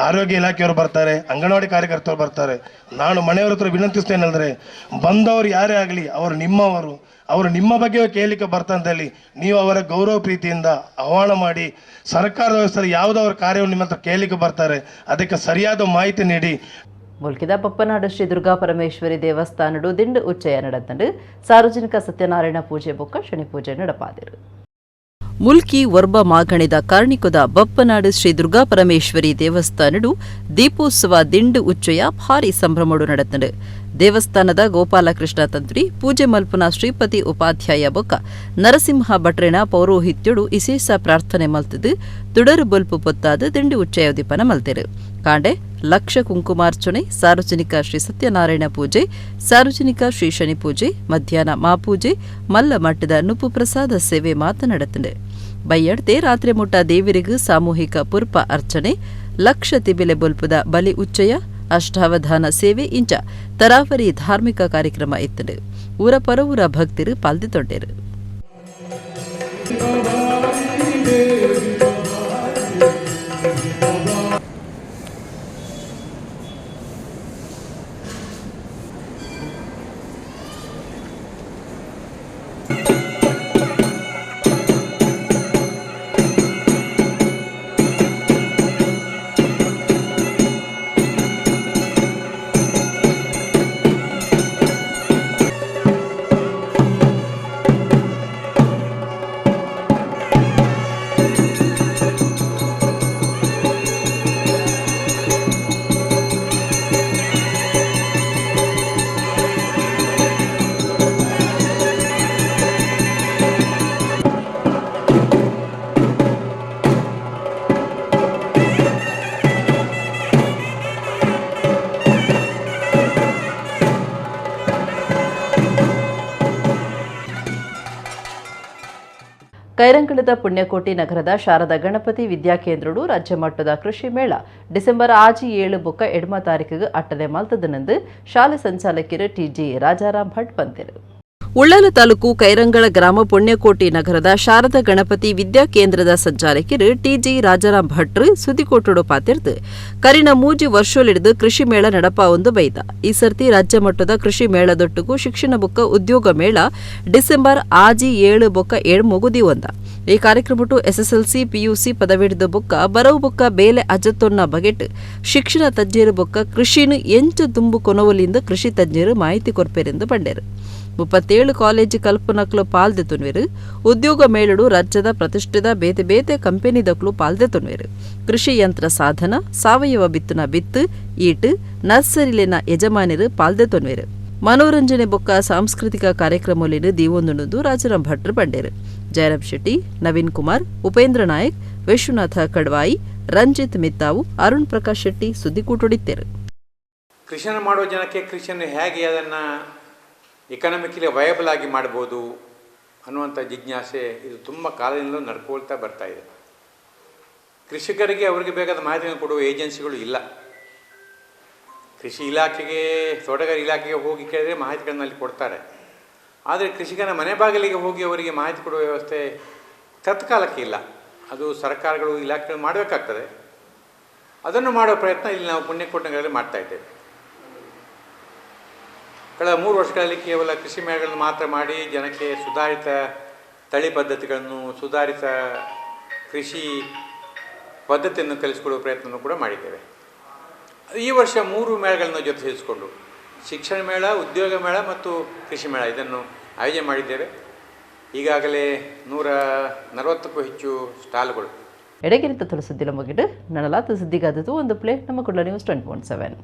ಆರೋಗ್ಯ ಇಲಾಖೆಯವರು ಬರ್ತಾರೆ, ಅಂಗನವಾಡಿ ಕಾರ್ಯಕರ್ತರು ಬರ್ತಾರೆ. ನಾನು ಮನೆಯವರ ಹತ್ರ ವಿನಂತಿಸ್ತೇನೆಂದರೆ, ಬಂದವರು ಯಾರೇ ಆಗಲಿ ಅವರು ನಿಮ್ಮವರು, ಅವರು ನಿಮ್ಮ ಬಗ್ಗೆ ಕೇಳಲಿಕ್ಕೆ ಬರ್ತಂತೇಳಿ ನೀವು ಅವರ ಗೌರವ ಪ್ರೀತಿಯಿಂದ ಆಹ್ವಾನ ಮಾಡಿ ಸರ್ಕಾರದ ವ್ಯವಸ್ಥೆ ಯಾವುದವರ ಕಾರ್ಯವನ್ನು ನಿಮ್ಮ ಹತ್ರ ಕೇಳಲಿಕ್ಕೆ ಬರ್ತಾರೆ ಅದಕ್ಕೆ ಸರಿಯಾದ ಮಾಹಿತಿ ನೀಡಿ. ಮುಲ್ಕಿದ ಪಪ್ಪನಾಡು ಶ್ರೀ ದುರ್ಗಾ ಪರಮೇಶ್ವರಿ ದೇವಸ್ಥಾನಡು ದಿಂಡು ಉಚ್ಚಯ ನಡೆದಂಡು ಸಾರ್ವಜನಿಕ ಸತ್ಯನಾರಾಯಣ ಪೂಜೆ ಬೊಕ್ಕ ಶನಿ ಪೂಜೆ ನಡಪಾದಿರು. ಮುಲ್ಕಿ ಒರ್ಬ ಮಾಗಣಿದ ಕಾರ್ಣಿಕದ ಬಪ್ಪನಾಡು ಶ್ರೀ ದುರ್ಗಾ ಪರಮೇಶ್ವರಿ ದೇವಸ್ಥಾನಡು ದೀಪೋತ್ಸವ ದಿಂಡು ಉಚ್ಚಯ ಭಾರಿ ಸಂಭ್ರಮಡು ನಡೆತಂಡು. ದೇವಸ್ಥಾನದ ಗೋಪಾಲಕೃಷ್ಣ ತಂತ್ರಿ ಪೂಜೆ ಮಲ್ಪುನ ಶ್ರೀಪತಿ ಉಪಾಧ್ಯಾಯ ಬೊಕ್ಕ ನರಸಿಂಹ ಭಟ್ರೆನ ಪೌರೋಹಿತ್ಯಡು ವಿಶೇಷ ಪ್ರಾರ್ಥನೆ ಮಲ್ತದು ತುಡರು ಬೊಲ್ಪು ಪೊತ್ತಾದ ದಿಂಡು ಉಚ್ಚಯ ದೀಪನ ಮಲ್ತೆರು. ಕಾಂಡೆ ಲಕ್ಷ ಕುಂಕುಮಾರ್ಚನೆ, ಸಾರ್ವಜನಿಕ ಶ್ರೀ ಸತ್ಯನಾರಾಯಣ ಪೂಜೆ, ಸಾರ್ವಜನಿಕ ಶ್ರೀ ಶನಿ ಪೂಜೆ, ಮಧ್ಯಾಹ್ನ ಮಾಪೂಜೆ, ಮಲ್ಲ ಮಟ್ಟದ ನುಪ್ಪು ಪ್ರಸಾದ ಸೇವೆ ಮಾತನಾಡುತ್ತದೆ. ಬೈಯಡ್ತೆ ರಾತ್ರಿ ಮುಟ್ಟ ದೇವರಿಗೂ ಸಾಮೂಹಿಕ ಪುರ್ಪ ಅರ್ಚನೆ, ಲಕ್ಷ ತಿಬಿಲೆ ಬೊಲ್ಪುದ ಬಲಿ ಉಚ್ಚಯ, ಅಷ್ಟಾವಧಾನ ಸೇವೆ ಇಂಚ ತರಾವರಿ ಧಾರ್ಮಿಕ ಕಾರ್ಯಕ್ರಮ ಇತ್ತದು. ಊರ ಪರವೂರ ಭಕ್ತರು ಪಾಲ್ದಿತೊಂಡೇರು. ಕೈರಂಗಳದ ಪುಣ್ಯಕೋಟಿ ನಗರದ ಶಾರದಾ ಗಣಪತಿ ವಿದ್ಯಾಕೇಂದ್ರಡು ರಾಜ್ಯ ಮಟ್ಟದ ಕೃಷಿ ಮೇಳ ಡಿಸೆಂಬರ್ 6, 7 ಬೊಕ್ಕ 8 ತಾರೀಕಿಗೆ ಅಟ್ಟನೆ ಮಲ್ತದನೆಂದು ಶಾಲೆ ಸಂಚಾಲಕರು ಟಿಜಿ ರಾಜಾರಾಮ್ ಭಟ್ ಬಂದರು. ಉಳ್ಳಾಲ ತಾಲೂಕು ಕೈರಂಗಳ ಗ್ರಾಮ ಪುಣ್ಯಕೋಟಿ ನಗರದ ಶಾರದಾ ಗಣಪತಿ ವಿದ್ಯಾಕೇಂದ್ರದ ಸಂಚಾಲಕರು ಟಿಜಿ ರಾಜಾರಾಮ್ ಭಟ್ರು ಸುದ್ದಿಕೋಟುಡು ಪಾತಿರ್ದು ಕರಿನ 3 ವರ್ಷಲಿಡಿದು ಕೃಷಿ ಮೇಳ ನಡಪ ಒಂದು ಬೈದ. ಈ ಸರ್ತಿ ರಾಜ್ಯ ಮಟ್ಟದ ಕೃಷಿ ಮೇಳದೊಟ್ಟಿಗೂ ಶಿಕ್ಷಣ ಬೊಕ್ಕ ಉದ್ಯೋಗ ಮೇಳ ಡಿಸೆಂಬರ್ 6, 7 ಬೊಕ್ಕ 7 ಮುಗುದಿ ಒಂದ. ಈ ಕಾರ್ಯಕ್ರಮಟು ಎಸ್ಎಸ್ಎಲ್ಸಿ ಪಿಯುಸಿ ಪದವಿಡಿದ ಬೊಕ್ಕ ಬರವು ಬೊಕ್ಕ ಬೇಲೆ ಅಜತ್ತೊನ್ನ ಬಗೆಟ್ ಶಿಕ್ಷಣ ತಜ್ಞರು ಬೊಕ್ಕ ಕೃಷಿನು ಎಂಚ ದುಂಬು ಕೊನವಲಿಂದ ಕೃಷಿ ತಜ್ಞರು ಮಾಹಿತಿ ಕೊರ್ಪೆರೆಂದು ಪಂಡೇರು. 37 ಕಾಲೇಜು ಕಲ್ಪನಕ್ಲು ಪಾಲ್ದೆ ತುನ್ವೇರು. ಉದ್ಯೋಗ ಮೇಳಡು ರಾಜ್ಯದ ಪ್ರತಿಷ್ಠಿತ ಬೇತೆ ಬೇತೆ ಕಂಪನಿದಕ್ಲು ಪಾಲ್ದೆ ತುನ್ವೇರು. ಕೃಷಿ ಯಂತ್ರ ಸಾಧನ, ಸಾವಯವ ಬಿತ್ತುನ ಬಿತ್ತು ಈಟು ನರ್ಸರಿಲಿನ ಯಜಮಾನರು ಪಾಲ್ದೆ ತುನ್ವೇರು. ಮನೋರಂಜನೆ ಬೊಕ್ಕ ಸಾಂಸ್ಕೃತಿಕ ಕಾರ್ಯಕ್ರಮಲಿನ ದೀವೊಂದುಂಡು ರಾಜಾರಾಮ್ ಭಟ್ರು ಪಂಡೇರು. ಜಯರಾಮ್ ಶೆಟ್ಟಿ, ನವೀನ್ ಕುಮಾರ್, ಉಪೇಂದ್ರ ನಾಯಕ್, ವಿಶ್ವನಾಥ ಕಡ್ವಾಯಿ, ರಂಜಿತ್ ಮಿತ್ತಾವು, ಅರುಣ್ ಪ್ರಕಾಶ್ ಶೆಟ್ಟಿ ಸುದ್ದಿಕೂಟೊಡಿತ್ತೇರು. ಕೃಷಿಯನ್ನು ಮಾಡುವ ಜನಕ್ಕೆ ಕೃಷಿಯನ್ನು ಹೇಗೆ ಅದನ್ನು ಎಕನಾಮಿಕಲಿ ವಯಬಲ್ ಆಗಿ ಮಾಡ್ಬೋದು ಅನ್ನುವಂಥ ಜಿಜ್ಞಾಸೆ ಇದು ತುಂಬ ಕಾಲದಿಂದಲೂ ನಡ್ಕೊಳ್ತಾ ಬರ್ತಾ ಇದೆ. ಕೃಷಿಕರಿಗೆ ಅವರಿಗೆ ಬೇಕಾದ ಮಾಹಿತಿಯನ್ನು ಕೊಡುವ ಏಜೆನ್ಸಿಗಳು ಇಲ್ಲ. ಕೃಷಿ ಇಲಾಖೆಗೆ, ತೋಟಗಾರಿಕೆ ಇಲಾಖೆಗೆ ಹೋಗಿ ಕೇಳಿದರೆ ಮಾಹಿತಿಗಳನ್ನು ಅಲ್ಲಿ ಕೊಡ್ತಾರೆ. ಆದರೆ ಕೃಷಿಕನ ಮನೆ ಬಾಗಿಲಿಗೆ ಹೋಗಿ ಅವರಿಗೆ ಮಾಹಿತಿ ಕೊಡುವ ವ್ಯವಸ್ಥೆ ತತ್ಕಾಲಕ್ಕೆ ಇಲ್ಲ. ಅದು ಸರ್ಕಾರಗಳು, ಇಲಾಖೆಗಳು ಮಾಡಬೇಕಾಗ್ತದೆ. ಅದನ್ನು ಮಾಡುವ ಪ್ರಯತ್ನ ಇಲ್ಲಿ ನಾವು ಪುಣ್ಯಕೋಟಿ ನಗರದಲ್ಲಿ ಮಾಡ್ತಾಯಿದ್ದೇವೆ. ಕಳೆದ 3 ವರ್ಷಗಳಲ್ಲಿ ಕೇವಲ ಕೃಷಿ ಮೇಳಗಳನ್ನು ಮಾತ್ರ ಮಾಡಿ ಜನಕ್ಕೆ ಸುಧಾರಿತ ತಳಿ ಪದ್ಧತಿಗಳನ್ನು, ಸುಧಾರಿತ ಕೃಷಿ ಪದ್ಧತಿಯನ್ನು ಕಲಿಸಿಕೊಡುವ ಪ್ರಯತ್ನವನ್ನು ಕೂಡ ಮಾಡಿದ್ದೇವೆ. ಈ ವರ್ಷ 3 ಮೇಳಗಳನ್ನು ಜೊತೆ ಸೇರಿಸಿಕೊಂಡು ಶಿಕ್ಷಣ ಮೇಳ, ಉದ್ಯೋಗ ಮೇಳ ಮತ್ತು ಕೃಷಿ ಮೇಳ ಇದನ್ನು ಆಯೋಜನೆ ಮಾಡಿದ್ದೇವೆ. ಈಗಾಗಲೇ 140ಕ್ಕೂ ಹೆಚ್ಚು ಸ್ಟಾಲ್ಗಳು. ಎಡಗಿರಿತ ತುಳಸುದ್ದಿಲ ಮುಗಿಡು ನನಲಾತ ಸುದ್ದಿಗಾದದ್ದು ಒಂದು ಪ್ಲೇ ನಮ್ಮ ಕುಡ್ಲ ನ್ಯೂಸ್ 20.7.